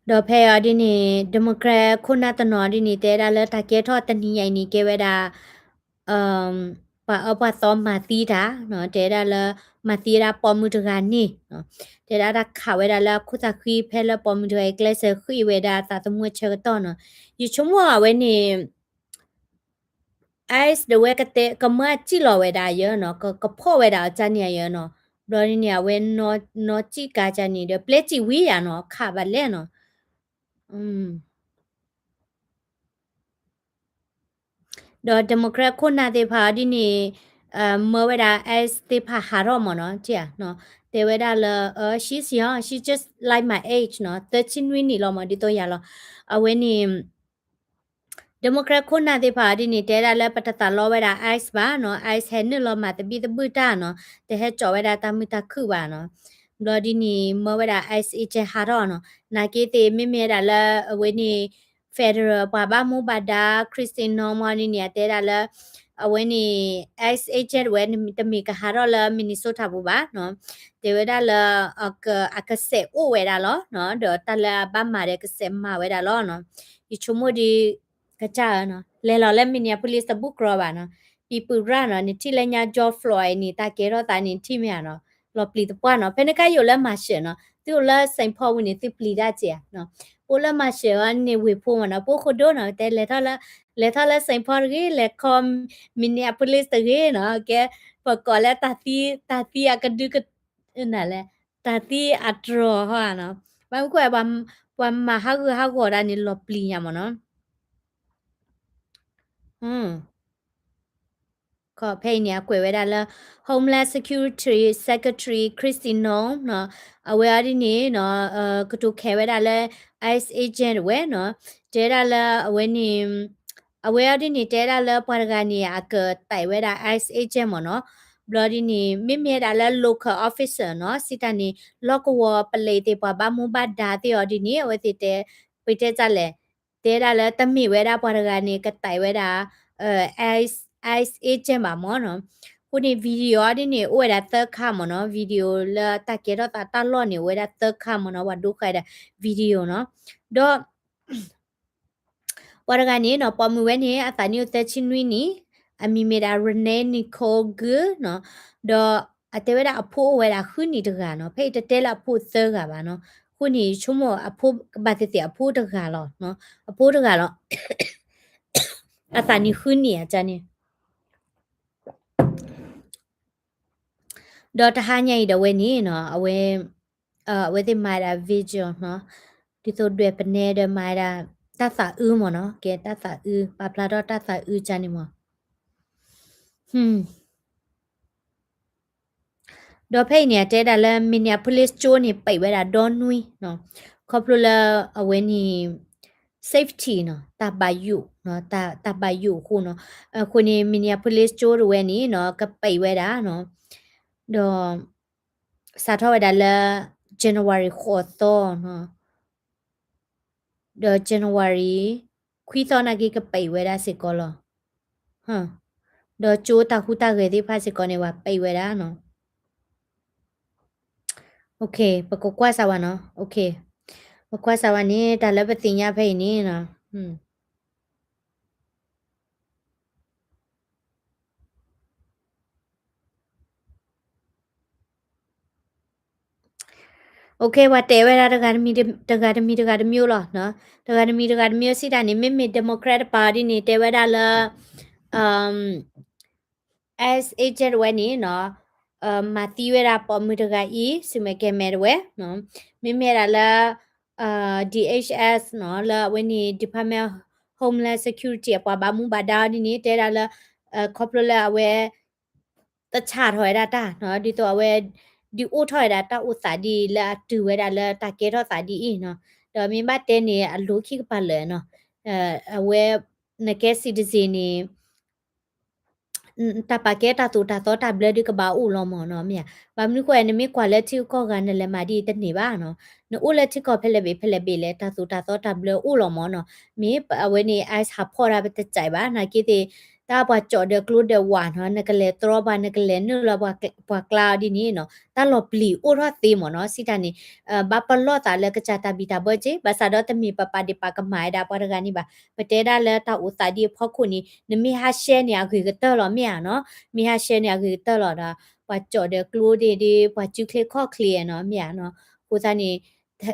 ဒီးဖဲအံၤဒ်န့ၣ် Democrat ခိၣ်နၢ်တနီၤဒ်န့ၣ် တဲဒၣ်လၢတၢ်ကဲထီၣ်တနံၤညါအံၤန့ၣ် ကဲဝဲဒၣ် ပှၤအၢပှၤသီမၤသံတၢ်, တဲဒၣ်လၢ မၤသံဝဲဒၣ်ပိာ်မုၣ်တဂၤန့ၣ်, တဲဒၣ်တၢ်ခးဝဲဒၣ်လၢအခိၣ်သးဃံ ဖဲလၢပိာ်မုၣ်တဂၤအံၤ ကျဲးစၢးဃ့ဝဲဒၣ်သးသမူအဆၢကတီၢ်နီၤ. ယဆိကမိၣ်အဝဲန့ၣ် ICE ဒီးဝဲကမၢစံၣ်လီၤဝဲဒၣ်ယဲနီၤ, ကဖီၣ်ဝဲဒၣ်အီၤကန့ၣ်ယဲနီၤ, ဘျီဒ်န့ၣ် အဝဲနီၣ်စံၣ်ကါကန့ၣ်ဒီး ပျဲစံၣ်ဝံၤယၤနီၤ, ခးဘၣ်လဲၣ်နီၤ. ဒီး Democrat ခိၣ်နၢ်သ့ၣ်တဖၣ်အီၤဒ်န့ၣ် မၢဝဲဒၣ် ICE သ့ၣ်တဖၣ်ဟးထီၣ်မ့ၢ်နီၤ, တဲဝဲဒၣ်လၢ she's young, she's just like my age နီၤ, သၢဆံနွံနံၣ်လီၤမ့ၢ် ဒ်သိးယၤလီၤ. အဝဲန့ၣ် Democrat ခိၣ်နၢ်သ့ၣ်တဖၣ်အီၤဒ်န့ၣ် တဲဒၣ်လၢပတသးလီဝဲဒၣ် ICE ဘၣ်နီၤ, ICE ဟဲနုာ်လီၤမၤသဘံၣ်သဘုၣ်တၢ်နီၤ, တဟဲကၠီဝဲဒၣ်တၢ်မုာ်တၢ်ခုၣ်ဘၣ်နီၤ. ဘျီဒ်န့ၣ် မၢဝဲဒၣ် ICE agent ဟးထီၣ်နီၤ, နာ်က့သ့ၣ်မ့မ့ၢ်ဝဲဒၣ်လၢအဝဲန့ၣ် federal ပှၤဘၣ်မူဘၣ်ဒါ Kristi Noem မ့ၢ်ဒ်န့ၣ် အတဲဒၣ်လၢ အဝဲန့ၣ် ICE agent ဝဲတမ့ၢ်ကဟးထီၣ်လၢ Minnesota ပူၤဘၣ်နီၤ, တဲဝဲဒၣ်လၢ အကစဲးအိၣ်ဝဲဒၣ်လီၤနီၤ, ဒီးတၢ်လၢအဘၣ်မၤဒီးကစဲးမၤဝဲဒၣ်လီၤနီၤ. ယဆိကမိၣ်ဒ် ကစၢ်ဧၢနီၤ, လဲၤလီၤလၢ Minneapolis တဘူၣ်ကြီဘၣ်နီၤ, ပံၤပုၢ်ရၣ်နီၤ, နထံၣ်လၢညါ George Floyd န့ၣ် တၢ်ကဲထီၣ်သးန့ၣ် နထံၣ်မ့ၢ်ဧါနီၤ, လီၤပျံၤသပှၢ်နီၤ. ဖဲန့ၣ်ခါယအိၣ်လၢ Marshall နီၤ, သုအိၣ်လၢ Saint Paul ဝံၤန့ၣ် သုပျံၤတၢ်စ့ၢ်ဧါနီၤ. ပအိၣ်လၢ Marshall အီၤန့ၣ် ဝ့ၢ်ဖိမ့ၢ်နီၤ, ပအိၣ်ခိၣ်ဒိၣ်နီၤ, တဲလဲၤထီၣ်လၢ လဲၤထီၣ်လၢ Saint Paul တဂ့ၤ, လဲၤခီ Minneapolis တဂ့ၤနီၤ, ကဲ ပကိးလၢတၢ်သံ တၢ်သံအကဒုက နလဲၣ်, တၢ်သံအတြီၤဟီဧါနီၤ. ဘၣ်မနုၤဃိ ပှၤမၤဟးဂူာ်ဟးဂီၤဒၣ်န့ၣ် လီၤပျံၤညါမ့ၢ်နီၤ. ခီဖဲအံၤန့ၣ် အကွဲးဝဲဒၣ်လၢ Homeland Security Secretary Kristi Noem နီၤ, အဝဲအီၤဒ်န့ၣ်နီၤ, ကတိၤခဲဝဲဒၣ်လၢ ICE agent ဝဲနီၤ, တဲဒၣ်လၢအဝဲန့ၣ် အဝဲအီၤဒ်န့ၣ် တဲဒၣ်လၢပှၤတဂၤန့ၣ် အကတဲာ်ဝဲဒၣ် ICE agent မ့ၢ်နီၤ, ဘျီဒ်န့ၣ် မ့မ့ၢ်ဒၣ်လၢ local officer နီၤ, စံးတၢ်န့ၣ် လီၢ်ကဝီၤပလံးသ့ၣ် ပှၤဘၣ်မူဘၣ်ဒါသ့ၣ်အီၤဒ်န့ၣ် အဝဲသ့ၣ်တဲ ပတဲတၢ်လဲၣ်, တဲဒၣ်လၢတမ့ၢ်ဝဲဒၣ်ပှၤတဂၤန့ၣ် ကတဲာ်ဝဲဒၣ် ICE agent ဘၣ်မ့ၢ်နီၤ. အဃိန့ၣ် video အီၤဒ်န့ၣ် အိၣ်ဝဲဒၣ်သၢခါမ့ၢ်နီၤ, video လၢတၢ်ကဲထီၣ်သးတၢ်လီၢ်န့ၣ် အိၣ်ဝဲဒၣ်သၢခါမ့ၢ်နီၤ, ပှၤဒိဃာ်ဒၣ် video နီၤ, ဒီး ပှၤတဂၤန့ၣ်နီၤ, ပိာ်မုၣ်ဝဲန့ၣ် အသးနံၣ်အိၣ်သၢဆံနွံနံၣ်, အမံၤမ့ၢ်ဒၣ် Renee Nicole Gu နီၤ, ဒီးအတဲဝဲဒၣ်အဖိအိၣ်ဝဲဒၣ်ဃုနံၣ်တဂၤနီၤ, ဖဲအံၤတတဲလၢအဖိသၢဂၤဘၣ်နီၤ, အဃိန့ၣ် ဆိကမိၣ်အဖိကဘၣ်သ့ၣ်သ့ၣ်အဖိတဂၤလီၤ, အဖိတဂၤလီၤ, အသးနံၣ်ဃုနံၣ်အကန့ၣ် ဒီးတဟါညါအံၤဒီးဝဲန့ၣ်နီၤ, အဝဲ အဝဲသ့ၣ်မၤဒၣ် vigil နီၤ, ဒ်သိးဒွဲၣ်ပနဲဒီးမၤဒၣ် တၢ်သးအုးမ့ၢ်နီၤ, ကဲတၢ်သးအုး, ပာ်ဖျါထီၣ်တၢ်သးအုးကန့ၣ်မ့ၢ် ဒီးဖဲအံၤန့ၣ် အတဲဒၣ်လၢ Minneapolis ကၠိန့ၣ် ပံးဝဲဒၣ်ဒီနွံနီၤ, ခီဖျိလၢအဝဲန့ၣ် safety နီၤ, တၢ်ဘၣ်ယိၣ်, တၢ်ဘၣ်ယိၣ်အဃိနီၤ, အဃိန့ၣ် Minneapolis ကၠိတဝဲန့ၣ်နီၤ ကပံးဝဲဒၣ်နီၤ, ဒီး စးထီၣ်ဝဲဒၣ်လၢ January ဃိးသီနီၤ, ဒီး January ခွံသီနာ်က့ကပံးဝဲဒၣ်စ့ၢ်ကီးလီၤ, ဒီးကၠိတၢ်ဟူးတၢ်ဂဲၤသ့ၣ်တဖၣ်စ့ၢ်ကီးန့ၣ် ပှၤပံးဝဲဒၣ်နီၤ. ပကကွၢ်စၢ်ဝဲနီၤ, ပကွၢ်စၢ်ဝဲန့ၣ် တၢ်လၢပသ့ၣ်ညါဖဲအံၤန့ၣ်နီၤ. ပှၤတဲဝဲဒၣ်တဂၤတမံၤတဂၤတမံၤတဂၤတမံၤလီၤ. တဂၤတမံၤတဂၤတမံၤစံးတၢ်န့ၣ် မ့မ့ၢ် Democrat တပၤဒ်န့ၣ် တဲဝဲဒၣ်လၢ ICE agent ဝဲန့ၣ်နီၤ မၤသံဝဲဒၣ်ပိာ်မုၣ်တဂၤအံၤ ဆူမဲာ်ကဲၤမဲာ်တဝဲ, မ့မ့ၢ်ဒၣ်လၢ DHS နီၤ လၢအဝဲန့ၣ် Department of Homeland Security အပှၤဘၣ်မူဘၣ်ဒါဒ်န့ၣ် တဲဒၣ်လၢ ခီဖျိလၢအဝဲ တဆါထီၣ်ဝဲဒၣ်တၢ်နီၤ ဒ်သိးအဝဲ ဒုးအိၣ်ထီၣ်ဝဲဒၣ်တၢ်အိၣ်သးဒ်လၢအတုၤဝဲဒၣ်လၢတၢ်ကဲထီၣ်သးဒ်အံၤနီၤ, ဒီးမ့ၢ်ဘၣ်တဲန့ၣ် အလိၤခံကပၤလၢာ်နီၤ, အဝဲ နကဲ citizen န့ၣ် တၢ်ပာ်ကဲတၢ်သိၣ်တၢ်သီတၢ်ဘျၢဒုးကဘၣ်အိၣ်လီၤမၢ်နီၤ မ့ၢ်ဧါ. ဘၣ်မနုၤဃိ နမ့ၢ်ကွၢ်လၢထံဂုၤကီၢ်ဂၤ နလဲၤမၤဒ်အံၤတန့ၢ်ဘၣ်နီၤ. နအိၣ်လၢထံကီၢ်ဖဲလဲၣ်ဘ့ၣ်ဖဲလဲၣ်ဘ့ၣ်လဲၣ် တၢ်သိၣ်တၢ်သီတၢ်ဘျၢအိၣ်လီၤမၢ်နီၤ. မ့ၢ်အဝဲန့ၣ် ICE ဟးဖီၣ်တၢ်ပတစဲးဘၣ် နာ်က့သ့ၣ် တၢ်ပှၤကၠီၣ်ဒီးကျိဒီးဝၣ်နီၤ နကလဲၤတြီပှၤ နကလဲၤနုာ်လီၤပှၤကျါအီၤဒ်န့ၣ်နီၤ တၢ်လီၤပျံၤအိၣ်ထီၣ်သ့မၢ်နီၤ စံးတၢ်န့ၣ် ဘၣ်ပလီၢ်သးလၢကစၢ်တၢ်ဘံၣ်တၢ်ဘၢက့ ဘၣ်ဆၣ်ဒီးတမ့ၢ်ပပာ်ဒ့ၣ်ပာ်ကမၣ်ဝဲဒၣ်ပှၤတဂၤန့ၣ်ဘၣ်. ပတဲဒၣ်လၢတၢ်အိၣ်သးဒ်အဖီခိၣ်န့ၣ် နမ့ၢ်ဟး share န့ၣ် အဂ့ၤကတၢၢ်လီၤ မ့ၢ်ဧါနီၤ. မ့ၢ်ဟး share န့ၣ် အဂ့ၤကတၢၢ်လီၤဒီး ပှၤကၠီၣ်ဒီးကျိဒ်ဒ် ပှၤစုချ့ခီၣ်ချ့နီၤ မ့ၢ်ဧါနီၤ. အဃိသတးန့ၣ်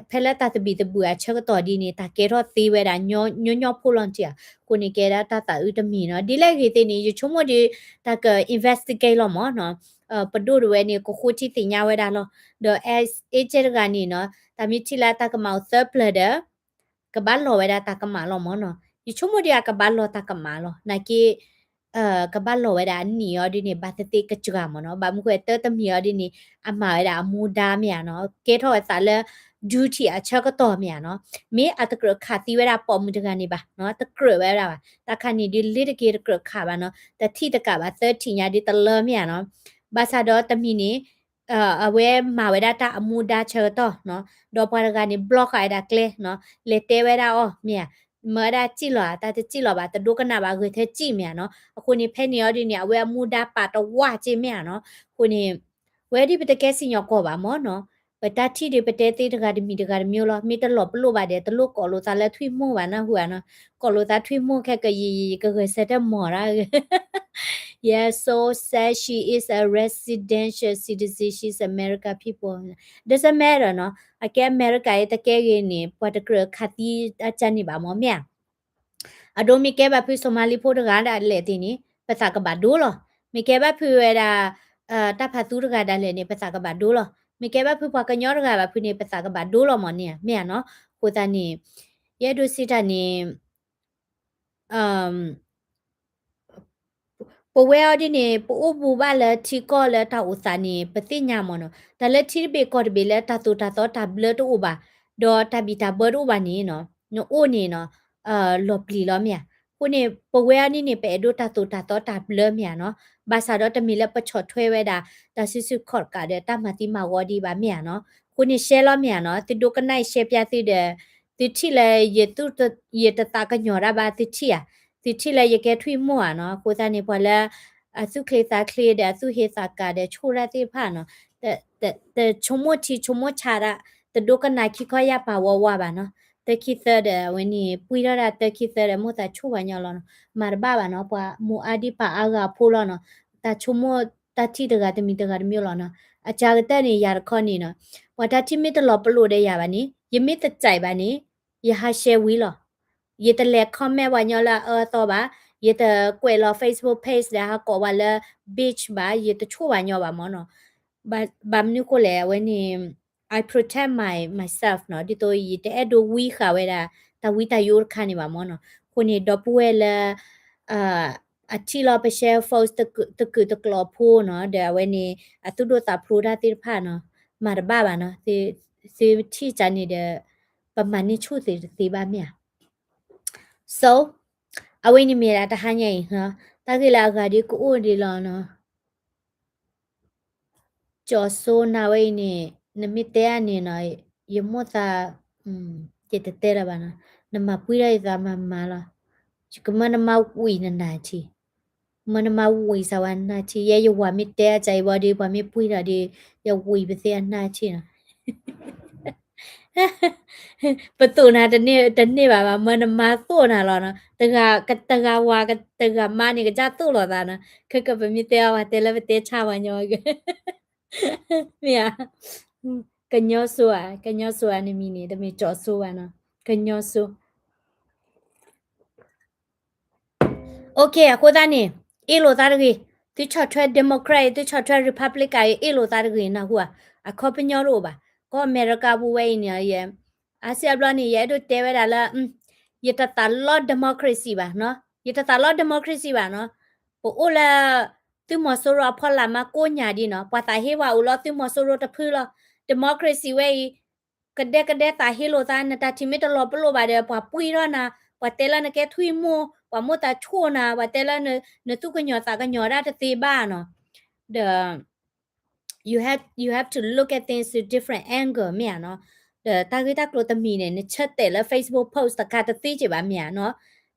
ဖဲလၢတၢ်သဘံၣ်သဘုၣ်အဆၢကတီၢ်ဒ်န့ၣ် တၢ်ကဲထီၣ်သ့ဝဲဒၣ် ညီညီဖိလီၤတံၢ်ဧါ. အဃိန့ၣ်ကဲဒၣ်တၢ်သးအုးတမံၤနီၤ ဒ်လဲၣ်ဂ့ၤသ့ၣ်န့ၣ် ယဆိကမိၣ်ဒီး တၢ်က investigate လီၤမၢ်နီၤ. ပဒိၣ်တဝဲန့ၣ် ကဃိထံသ့ၣ်ညါဝဲဒၣ်လီၤ. ဒီး agent တဂၤန့ၣ်နီၤ တၢ်မ့ၢ်ထံၣ်လၢတၢ်ကမၣ်အိၣ်သၢပျၢၤဒီး ကဘၣ်လီၤဝဲဒၣ်တၢ်ကမၣ်လီၤမၢ်နီၤ. ယဆိကမိၣ်ဒီးအကဘၣ်လီၤတၢ်ကမၣ်လီၤ နာ်က့ ကဘၣ်လီၤဝဲဒၣ်အနံၣ်အီၤဒ်န့ၣ် ဘၣ်သ့ၣ်သ့ၣ်ကစှၤမၢ်နီၤ. ဘၣ်မနုၤဃိတၢ်တမံၤအီၤဒ်န့ၣ် အမၤဝဲဒၣ်အမူဒါမ့ၢ်ဧါနီၤ ကဲထီၣ်ဝဲသးလၢ duty အဆၢကတီၢ်မ့ၢ်ဧါနီၤ. မ့ၢ်အတကြၢးခးသံဝဲဒၣ်ပိာ်မုၣ်တဂၤန့ၣ်ဘၣ်နီၤ တကြၢးဝဲဒၣ်ဘၣ် တၢ်ခါန့ၣ်ဒ်လ့တက့ၤတကြၢးခးဘၣ်နီၤ တထံၣ်တကးဘၣ်သၢထံၣ်ညါဒ်တလၢမ့ၢ်ဧါနီၤ. ဘၣ်ဆၣ်ဒီးတမံၤန့ၣ် အဝဲမၤဝဲဒၣ်တၢ်အမူဒါဆၢကတီၢ်နီၤ ဒီးပှၤတဂၤန့ၣ် block ဃာ်ဝဲဒၣ်ကျဲနီၤ လဲၤတဲဝဲဒၣ်အီၤမ့ၢ်ဧါ မၢဝဲဒၣ်စံၣ်လီၤဧါ တၢ်တစံၣ်လီၤဘၣ် တဒိကနၣ်ဘၣ်ဂဲၤထၢစံၣ်မ့ၢ်ဧါနီၤ. အဃိန့ၣ် ဖဲန့ၣ်အီၤဒ်န့ၣ် အဝဲအမူဒါပာ်တဝၢ်က့မ့ၢ်ဧါနီၤ. အဃိန့ၣ် ဝဲဒ်ပတကဲစံၣ်ညီၣ်ကွီၢ်ဘၣ်မၢ်နီၤ ပတၢ်ထံၣ်ဒ်ပတဲသ့တဂၤတမံၤတဂၤတမံၤလီၤ မ့ၢ်တလီၤပလိာ်ဘၣ်ဒီး တလိၣ်ကိးလိာ်သးလၢထွံၣ်မိၢ်ဘၣ်နၢ်ဟူဧါနီၤ ကိးလိာ်သးထွံၣ်မိၢ်ခဲကယံာ်ယံာ် ယကဂဲၤဆၢထၢၣ်မီၤဒၣ် Yes, so sad she is a residential citizen, she's America people. Doesn't matter နီၤ အကဲ America အံၤတကဲဂ့ၤန့ၣ် ပှၤတကြၢးခးသံတၢ်ကန့ၣ်ဘၣ်မၢ်မ့ၢ်ဧါ. အဒိမ့ၢ်ကဲဘၣ်ဖု Somali ဖိတဂၤဒၣ်လဲာ်သ့ၣ်န့ၣ် ပသးကဘၣ်ဒိလီၤ. မ့ၢ်ကဲဘၣ်ဖုဝဲဒၣ် တၢ်ဖးသူတဂၤဒၣ်လဲာ်န့ၣ် ပသးကဘၣ်ဒိလီၤ. မ့ၢ်ကဲဘၣ်ဖုပှၤကညီတဂၤဘၣ်ဖုန့ၣ် ပသးကဘၣ်ဒိလီၤမၢ်န့ၣ် မ့ၢ်ဧါနီၤ. အဃိသတးန့ၣ် ယအဲၣ်ဒိးစံးတၢ်န့ၣ် ပဝဲအီၤဒ်န့ၣ် ပအိၣ်ဘူးဘၣ်လၢထံကီၢ်လၢတၢ်အိၣ်သးန့ၣ် ပသ့ၣ်ညါမၢ်နီၤ. တၢ်လၢထံတဘ့ၣ်ကီၢ်တဘ့ၣ်လၢတၢ်သိၣ်တၢ်သီတၢ်ဘျၢတအိၣ်ဘၣ်, ဒီးတၢ်ဘံၣ်တၢ်ဘၢတအိၣ်ဘၣ်န့ၣ်နီၤ, နအိၣ်န့ၣ်နီၤ လီၤပျံၤလီၤမ့ၢ်ဧါ. အဃိန့ၣ် ပဝဲအီၤဒ်န့ၣ် ပအဲၣ်ဒိးတၢ်သိၣ်တၢ်သီတၢ်ဘျၢမ့ၢ်ဧါနီၤ. ဘၣ်ဆၣ်ဒီးတမ့ၢ်လၢပဆီၣ်ထွဲဝဲဒၣ် တၢ်စုဆူၣ်ခီၣ်တကးဒီး တၢ်မၤသံမၤဝီဒံးဘၣ်မ့ၢ်ဧါနီၤ. အဃိန့ၣ် ရှဲလီၤမ့ၢ်ဧါနီၤ. သုဒိကနၣ်အံၤရှဲပၠးသုဒီး သုထံၣ်လၢ ယတသးကညီၤတၢ်ဘၣ်သုထံၣ်ဧါ, သုထံၣ်လၢယကဲထွံၣ်မိၢ်ဧါနီၤ. အဃိသတးန့ၣ် ပှၤလၢ အသူၣ်ချ့သးချ့ဒီး အသူၣ်ဟ့သးကၤဒီး ဆိၣ်တၢ်သ့ၣ်တဖၣ်နီၤ, တဆိကမိၣ်ထံဆိကမိၣ်ဆးဒၣ်, တဒိကနၣ်ခံခီယၢ်ပာ်ဝးဝးဘၣ်နီၤ. တၢ်ခံသၢဒီး အဝဲန့ၣ် ပှံၢ်ထီၣ်ဒၣ်တၢ်ခံသၢဒီး မိၢ်သးဆိၣ်ပှၤညီလီၤနီၤ. မၤတဘၣ်ဘၣ်နီၤ, ပှၤမိၢ်အါဒံးပၢ်အါဂၤအဖိလီၤနီၤ. တၢ်ဆိကမိၣ်တၢ်ထံၣ်တဂၤတမံၤတဂၤတမံၤလီၤနီၤ. အကၢ်ကတၢၢ်န့ၣ် ယၤတခီန့ၣ်နီၤ, ပှၤတၢ်ထံၣ်မ့ၢ်တလီၤပလိာ်ဒီးယၤဘၣ်န့ၣ် ယမ့ၢ်တစဲးဘၣ်န့ၣ် ယဟးရှဲဝံၤလီၤ. ယတလဲၤ comment ပှၤညီလၢအအၢအသီဘၣ်, ယတကွဲးလီၤ Facebook page ဒီးဟးကိးပှၤလၢ bitch ဘၣ်, ယတဆိၣ်ပှၤညီဘၣ်မၢ်နီၤ. ဘၣ်မနုၤဃိလဲၣ် အဝဲန့ၣ် I protect my myself နီၤ, ဒ်သိးယတအဲၣ်ဒိးဝံဃာ်ဝဲဒၣ် တၢ်ဝံတၢ်ယိးတခါန့ၣ်ဘၣ်မၢ်နီၤ. အဃိန့ၣ် ဒီပုၢ်ဝဲၢ်လၢ အထံၣ်လီၤပ share post တကုာ်တကျိာ်ဖိနီၤ, ဒီးအဝဲန့ၣ် အသူၣ်ဒိၣ်သးဖျိးတၢ်သ့ၣ်တဖၣ်နီၤ, မၤတဘၣ်ဘၣ်နီၤ, သုထံၣ်ကန့ၣ်ဒီး ပမၤန့ၢ်ဆိၣ်သ့တသ့ဘၣ်မ့ၢ်ဧါ. So အဝဲန့ၣ်မ့ၢ်ဒၣ်တဟါညါအံၤ, တၢ်ဂ့ၢ်လၢအဂၤဒ်ကအိၣ်ဒ်လီၤနီၤ. ကၠီၤစိနၤဝဲအံၤန့ၣ် နမ့ၢ်တဲအန့ၣ်နီၤ, ယမိၢ်သး, ယတတဲလၢၤဘၣ်နီၤ, နမၤပှံၢ်ထီၣ်ယသးမၤမၤလီၤ. ယကမၢနမၤဝံၤနနၢ်ထံ, မၢနမၤဝံၤစၢ်ဝဲနနၢ်ထံ, ယဲယဝၤမ့ၢ်တဲအကၢ်အံၤဝံၤဒီး ပှၤမ့ၢ်ပှံၢ်ထီၣ်ဒီး ယဝံၤပသ့အနၢ်ထံနီၤ. ပသိၣ်နၤတန့ၢ်ဘၣ်ဘၣ်, မၢနမၤသိၣ်နၤလီၤနီၤ. တဂၤဝၤတဂၤမါန့ၣ် ကစၢ်သိၣ်လိာ်သးနီၤ. ခဲကပမ့ၢ်တဲအီၤ ပှၤတဲလၢပတဲဆါပှၤညီဂ့ၤ, မ့ၢ်ဧါ. ကညီစိဧါ, ကညီစိဧါ, နမံၤန့ၣ် တမ့ၢ်ကၠီစိဘၣ်နီၤ, ကညီစိ. Okay, အဃိသတးန့ၣ် အ့ၣ်လိာ်သးတဂ့ၤ, သုဆီၣ်ထွဲ Democrat အံၤ သုဆီၣ်ထွဲ Republican အံၤ အ့ၣ်လိာ်သးတဂ့ၤ နၢ်ဟူဧါ, အခီပညီတအိၣ်ဘၣ်. ကီၢ်အမဲရကၤပူၤဝဲအံၤန့ၣ် ယဲ အါစုအါဘျီန့ၣ် ယအဲၣ်ဒိးတဲဝဲဒၣ်လၢ ယတသးလီ democracy ဘၣ်နီၤ, ယတသးလီ democracy ဘၣ်နီၤ. ပအိၣ်လၢ သုးမီၤစိရိၤအဖီလာ်မးကိးညါဒ်နီၤ, ပှၤသးဟ့ပှၤအိၣ်လီၤ သုးမီၤစိရိၤတဖုလီၤ. Democracy ဝဲအံၤ ကဒဲကဒဲသးဟ့လိာ်သး, နတၢ်ထံၣ်မ့ၢ်တလီၤပလိာ်ဘၣ်ဒီး ပှၤပှံထီၣ်နၤ, ပှၤတဲလၢနကဲထွံၣ်မိၢ်, ပှၤမိၣ်သးဆိၣ်နၤ, ပှၤတဲလၢ နသူၣ်ကညီၤသးကညီၤဒၣ်တသ့ဘၣ်နီၤ. ဒီး you have, you have to look at things to different angle မ့ၢ်ဧါနီၤ. ဒီးတၢ်ဂ့ၢ်တၢ်ကျိၤတမံၤန့ၣ် နဆၢတဲာ်လၢ Facebook post တခါတသ့က့ၤဘၣ် မ့ၢ်ဧါနီၤ.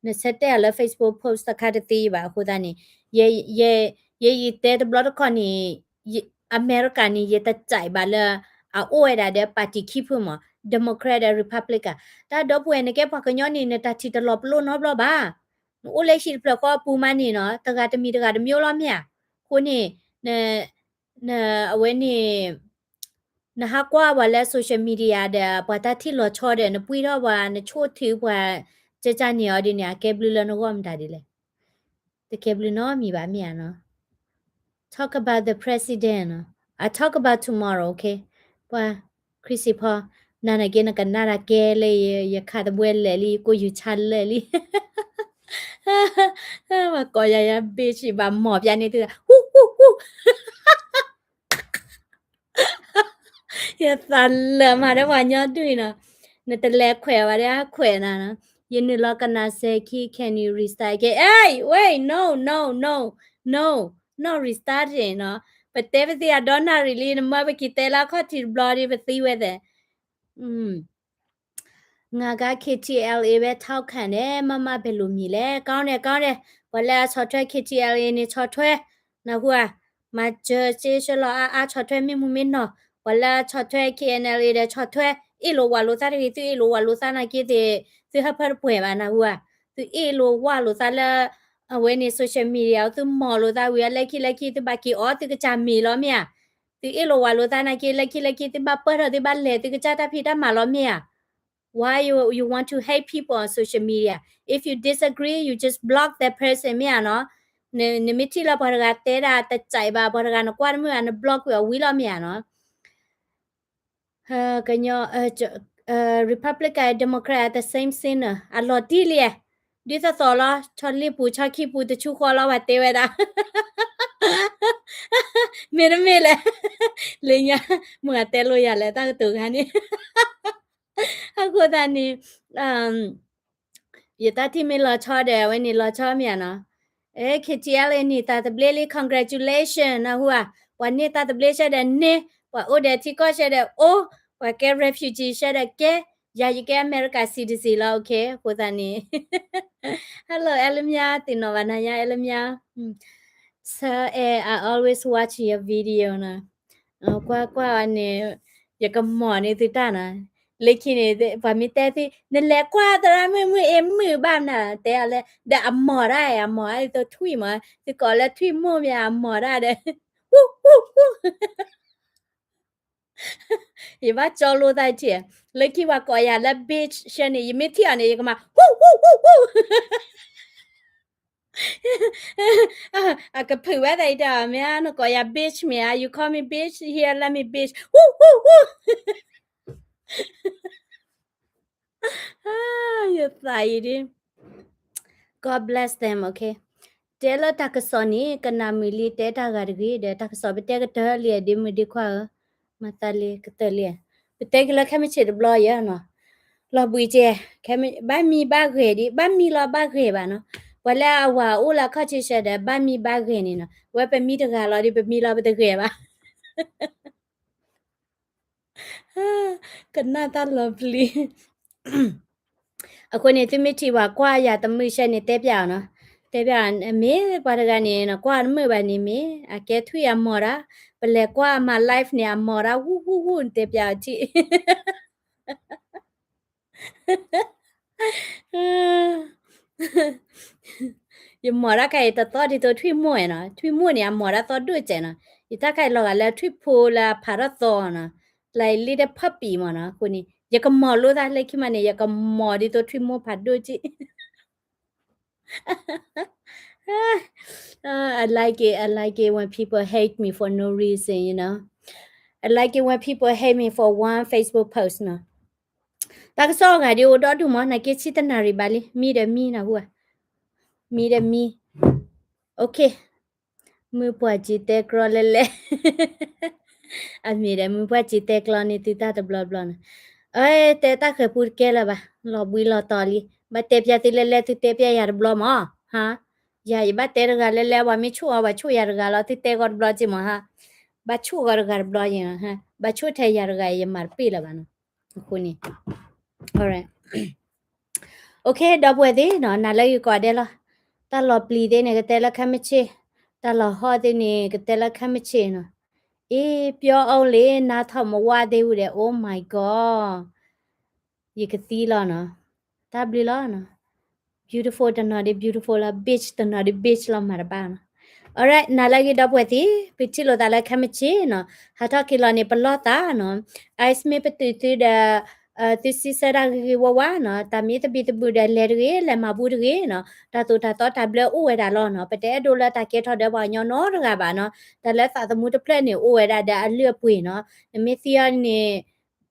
နဆၢတဲာ်အီၤလၢ Facebook post တခါတသ့ဘၣ်. အဃိသတးန့ၣ် ယဲယတဲတဘျီတခီၣ်န့ၣ် အမဲရကၤန့ၣ် ယတကြိုက်ဘၣ်လၢ အအိၣ်ဝဲဒၣ်ဒီး party ခံဖုမး, Democrat ဒီး Republican. တၢ်ဒီပုၢ်ဝဲၢ် နကဲပှၤကညီန့ၣ် နတၢ်ထံၣ်တလီၤပလိာ်နီတဘျီဘၣ်. နအိၣ်လၢဟံၣ်တဖျၢၣ်ဃီအပူၤမးန့ၣ်နီၤ, တဂၤတမံၤတဂၤတမျိုးလီၤ မ့ၢ်ဧါ. အဃိန့ၣ် န အဝဲန့ၣ် နဟးကွၢ်ပှၤလၢ social media ဒီး ပှၤတၢ်ထံၣ်လီၤဆီဒီး နပှံထီၣ်ပှၤ နဆိၣ်ထုပှၤ ကကန့ၣ်အီၤဒ်န့ၣ် အကဲဘျုးလၢနဂီၢ်မတၤဒ်လဲၣ်. တကဲဘျုးနီတမံၤဘၣ် မ့ၢ်ဧါနီၤ. Talk about the president နီၤ. I talk about tomorrow, okay? ပှၤ ခရံာ်စံးဖီ, နနာ်က့ နကနၣ်တၢ်ကဲလၢ ယခးတဘှဲလဲာ်လံ, ယကိးယူၤဆါလဲာ်လံ. ပှၤကိးယၤယၤ bitch ဘၣ်မီၢ်ပျါန့ၢ်သု, ဟူ ဟူ ဟူ ယသးလၢာ်မးဒီးပှၤကညီဒူၣ်အံၤနီၤ, နတလဲၤခွဲးဘၣ်ဒီးအခွဲးနၤနီၤ, ယနုာ်လီၤကနၣ်စဲၤခံ can you restart က့ၤ, အဲၣ် wait, no, no, no, no, not restart နီၤ, ပတဲပသ့ၣ်အဒီနၣ်ရံၣ်လံ နမၢပက့ၤတဲလၢအခီၣ်ထံးတဘျီဒီး ပသံဝဲသ့ၣ် ငါက KTLA ပဲထောက်ခံတယ်, မမ ဘယ်လိုမြင်လဲ, ကောင်းတယ်, ကောင်းတယ်, ပှၤလၢအဆီၣ်ထွဲ KTLA န့ၣ် ဆီၣ်ထွဲ, နၢ်ဟူဧါ, မၤစၢၤစ့ဆၢလီၤအါအါ ဆီၣ်ထွဲမ့ၢ်မုာ်မ့ၢ်နီၢ်, ပှၤလၢအဆီၣ်ထွဲ KNLA ဒီးဆီၣ်ထွဲ, အ့ၣ်လိာ်ဝးလိာ်သးတဂ့ၤ, သုအ့ၣ်လိာ်ဝးလိာ်သးနာ်က့သ့ၣ်, သုဟၢဖၢတပှဲၤဘၣ် နၢ်ဟူဧါ, သုအ့ၣ်လိာ်ဝးလိာ်သးလၢ အဝဲန့ၣ် social media သုမီၢ်လိာ်သးဝံၤအလၢခံလၢခံ သုဘၣ်က့ၤအီၣ်သုကစၢ်မ့ၤလီၤမ့ၢ်ဧါ, သုအ့ၣ်လိာ်ဝးလိာ်သးနာ်က့လၢခံလၢခံ သုဘၣ်ပၢၢ်ထီၣ်သုဘၣ်လဲၤသုကစၢ်တၢ်ဖံးတၢ်မၤလီၤမ့ၢ်ဧါ. Why you, you want to hate people on social media? If you disagree, you just block that person မ့ၢ်ဧါနီၤ. နမ့ၢ်ထံၣ်လၢပှၤတဂၤတဲဒၣ်တစဲးဘၣ် ပှၤတဂၤနကွၢ်တမုာ်ဘၣ် န block ကွံာ်အီၤဝံၤလီၤမ့ၢ်ဧါနီၤ. ကညီ Republican Democrat are the same sinner အလီၤတံၢ်လံ, ဒ်သိးသိးလီၤ ဆီလံပူၤဆီခံပူၤတဆူဃီလီၤ ပှၤတဲဝဲဒၣ် မ့တမ့ၢ်လဲၣ်, လၢညါ မ့ၢ်အတဲလိာ်ယၤလဲၣ် တၢ်ကတိၤခါန့ၣ်, အဃိသတးန့ၣ် ယတၢ်ထံၣ်မ့ၢ်လီၤဆီဒီး အဝဲန့ၣ်လီၤဆီမ့ၢ်ဧါနီၤ. KTLA န့ၣ်တၢ်သဘျ့လံ congratulation နၢ်ဟူဧါ, ပှၤန့ၢ်တၢ်သဘျ့ဆၢဒီးန့ၢ်, ပှၤအိၣ်ဒီးထံကီၢ်ဆၢဒီးအိၣ်, ပှၤကဲ refugee ဆၢဒီးကဲ, ယၤယကဲ America citizen လီၤ okay အဃိသတးန့ၣ် Hello အဲလမၠါ သ့ၣ်နီၣ်ဘၣ်နၤယါ အဲလမၠါ ဆၢအဲ I always watch your video နီၤ, ကွၢ်ကွၢ်အီၤန့ၣ် ယကမီၢ်န့ၢ်သုတၢ်နီၤ, လၢခံန့ၣ် ပှၤမ့ၢ်တဲသု နလဲၤကွၢ်သရၣ်မုၣ်မုၣ်အ့ၣ်မုၣ်ဘၣ်မနုၤ တဲအီၤလၢ ဒီးအမီၢ်တၢ် အမီၢ်အသိးထွံၣ်မး, သုကိးလၢထွံၣ်မိၢ်မ့ၢ်အမီၢ်တၢ်ဒီး ဟူ ဟူ ဟူ ယဘၣ်ကၠီလိသးထံၣ်, လၢခံပှၤကိးယၤလၢ bitch ဆၢန့ၣ် ယမ့ၢ်ထံၣ်အီၤန့ၣ် ယကမၤ ဟူ ဟူ ဟူ ဟူ အကဖုးဝဲသးအံၤတၢ် မ့ၢ်နကိးယၤ bitch မ့ၢ်ဧါ, you call me bitch, here, let me bitch, ဟူ ဟူ ဟူ ယသးအံၤဒ် God bless them, okay. တဲလၢတၢ်ကစီၣ်န့ၣ် ကနၣ်မုာ်လံ တဲတၢ်ဂၤတဂ့ၤဒီး တၢ်ကစီၣ်ပတဲကတၢၢ်လံ ဒ့မုၣ်ဒ့ခွါဧၢ, မၤသးလံကတၢၢ်လံ, ပတဲက့ၤလၢခဲမုၢ်ဆ့ၣ်တဘျီယဲနီၤ, လီၤဘှံးကဲ, ဘၣ်မံဘၣ်ဂဲၤဒ် ဘၣ်မံလီၤဘၣ်ဂဲၤဘၣ်နီၤ, ပှၤလၢအဝၤအိၣ်လၢအခီၣ်ထံးဆၢဒီး ဘၣ်မံဘၣ်ဂဲၤန့ၣ်နီၤ, ဝဲပမံတဂၤလီၤဒီး ပမံလီၤပတဂဲၤဘၣ် ကနၣ်တၢ်လီၤပျံၤ, အဃိန့ၣ် သုမ့ၢ်ထံၣ်ပှၤကွၢ်ယၤတမုာ်ဆဲန့ၣ် တဲပျးအီၤနီၤ, တဲပျးအီၤ မ့ၢ်ပှၤတဂၤန့ၣ် နကွၢ်တမုာ်ဘၣ်န့ၣ်မ့ၢ် အကဲထွံၣ်အမီၢ်တၢ်, ပလဲၤကွၢ်အမၤ live န့ၣ် အမီၢ်တၢ် ဟူ ဟူ ဟူ နတဲပျးအီၤထံၣ် ယမီၢ်တၢ်ခါအံၤတသီဒ်သိးထွံၣ်မိၢ်နီၤ, ထွံၣ်မိၢ်န့ၣ် အမီၢ်တၢ်သီဒိၣ်စဲးနီၤ, ယတၢ်ခါအံၤလီၤဂာ်လၢထွံၣ်ဖိလၢအဖးထီၣ်သီနီၤ, like little puppy မ့ၢ်နီၤ. အဃိန့ၣ် ယကမီၤလိသးလၢခံမးန့ၣ် ယကမီၤဒ်သိးထွံၣ်မိၢ်ဖးဒိၣ်က့ I like it, I like it when people hate me for no reason, you know. I like it when people hate me for one Facebook post နီၤ. တၢ်ကစီၣ်အဂၤဒ်အိၣ်ဒီဒူၣ်မး နာ်က့ဆံတနၣ်ရံၣ်ဘၣ်လံ မံဒီးမံနၢ်ဟူဧါ, မံဒီးမံ, okay. မုၢ်ပှၢ်စံးတဲကျီလဲၤလဲၤ, အမ့ၢ်ဒီး မုၢ်ပှၢ်စံးတဲကျီန့ၢ်သုတၢ်တဘျီဘျီနီၤ. အၢ တဲတၢ်ဃဲၤပူတကဲလၢၤဘၣ်, လီၤဘှံးလီၤတီၤလံ, ဘၣ်တဲပျးသုလဲၤလဲၤ သုတဲပျးယၤတဘျီမး, ဟါ, ယၤယဘၣ်တဲတဂၤလဲၤလဲၤ ပှၤမ့ၢ်ဆိၣ်အီၤ ပှၤဆိၣ်ယၤတဂၤလီၤ သုတဲဂီၤတဘျီက့မးဟါ, ဘၣ်ဆိၣ်ဂီၤတဂၤတဘျီယၤ, ဘၣ်ဆိၣ်ထဲယၤတဂၤ ယမၤတပ့ၢ်လၢၤဘၣ်နီၤ. အဃိန့ၣ် okay ဒီပုၢ်ဝဲၢ်သ့ၣ်နီၤ နၤလၢဂ့ၤကိးဂၤဒဲးလီၤ. တၢ်လီၤပျံၤသ့ၣ်န့ၣ် ကတဲလၢခဲမုၢ်ဆ့ၣ်, တၢ်လီၤဟီၣ်သ့ၣ်န့ၣ် ကတဲလၢခဲမုၢ်ဆ့ၣ်နီၤ. အ့ ပျီအိၣ်လံ နါထီၣ်မဝါသ့ၣ်ဟူဒီး oh my god ယကသံလီၤနီၤ. တၢ်ဘျုးလီၤနီၤ. Beautiful တနီၤဒ် beautiful လီၤ, beach တနီၤဒ် beach လီၤ မၤတဘၣ်နီၤ. Alright နၤလၢဂ့ၤဒီပုၢ်ဝဲၢ်သ့ၣ် ပထံၣ်လိာ်သးလၢခဲမုၢ်ဆ့ၣ်နီၤ. ဟးထီၣ်က့ၤလီၤန့ၣ် ပလီၢ်သးနီၤ. Ice မ့ၢ်ပတုာ်သုဒီး သုစံးဆၢတၢ်ဂ့ၤဂ့ၤဝါဝါနီၤ. တၢ်မ့ၢ်သဘံၣ်သဘုၣ်ဒီးလဲၤတဂ့ၤ လဲၤမၤဘူတဂ့ၤနီၤ. တၢ်သိၣ်တၢ်သီတၢ်ဘျၢအိၣ်ဝဲဒၣ်လီၤနီၤ. ပတအဲၣ်ဒိးလၢတၢ်ကဲထီၣ်ဒီးပှၤကညီနီတဂၤဘၣ်နီၤ. တၢ်လၢသးသမူတဖျၢၣ်န့ၣ် အိၣ်ဝဲဒၣ်ဒီးအလုၢ်အပှ့ၤနီၤ. နမ့ၢ်သံအီၤန့ၣ်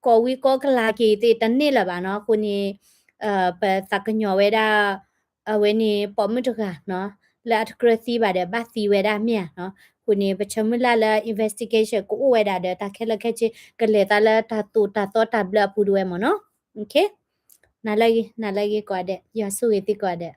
ကိးဝံကိးကလၤက့ၤသ့ၣ်တန့ၢ်လၢၤဘၣ်နီၤ. အဃိန့ၣ် ပသးကညီၤဝဲဒၣ် အဝဲန့ၣ်ပိာ်မုၣ်တဂၤနီၤ လၢအတကြၢးသံဘၣ်ဒီး ဘၣ်သံဝဲဒၣ်မ့ၢ်ဧါနီၤ. အဃိန့ၣ် ပဆၢမုၢ်လၢ်လၢ investigation ကအိၣ်ဝဲဒၣ်ဒီး တၢ်ခဲလၢာ်ခဲဆ့ ကလဲၤသးလၢတၢ်သိၣ်တၢ်သီတၢ်ဘျၢအပူၤဒၣ်ဝဲမ့ၢ်နီၤ. နၤလၢဂ့ၤ နၤလၢဂ့ၤကိးဂၤဒဲး ယွၤဆိၣ်ဂ့ၤသုကိးဂၤဒဲး.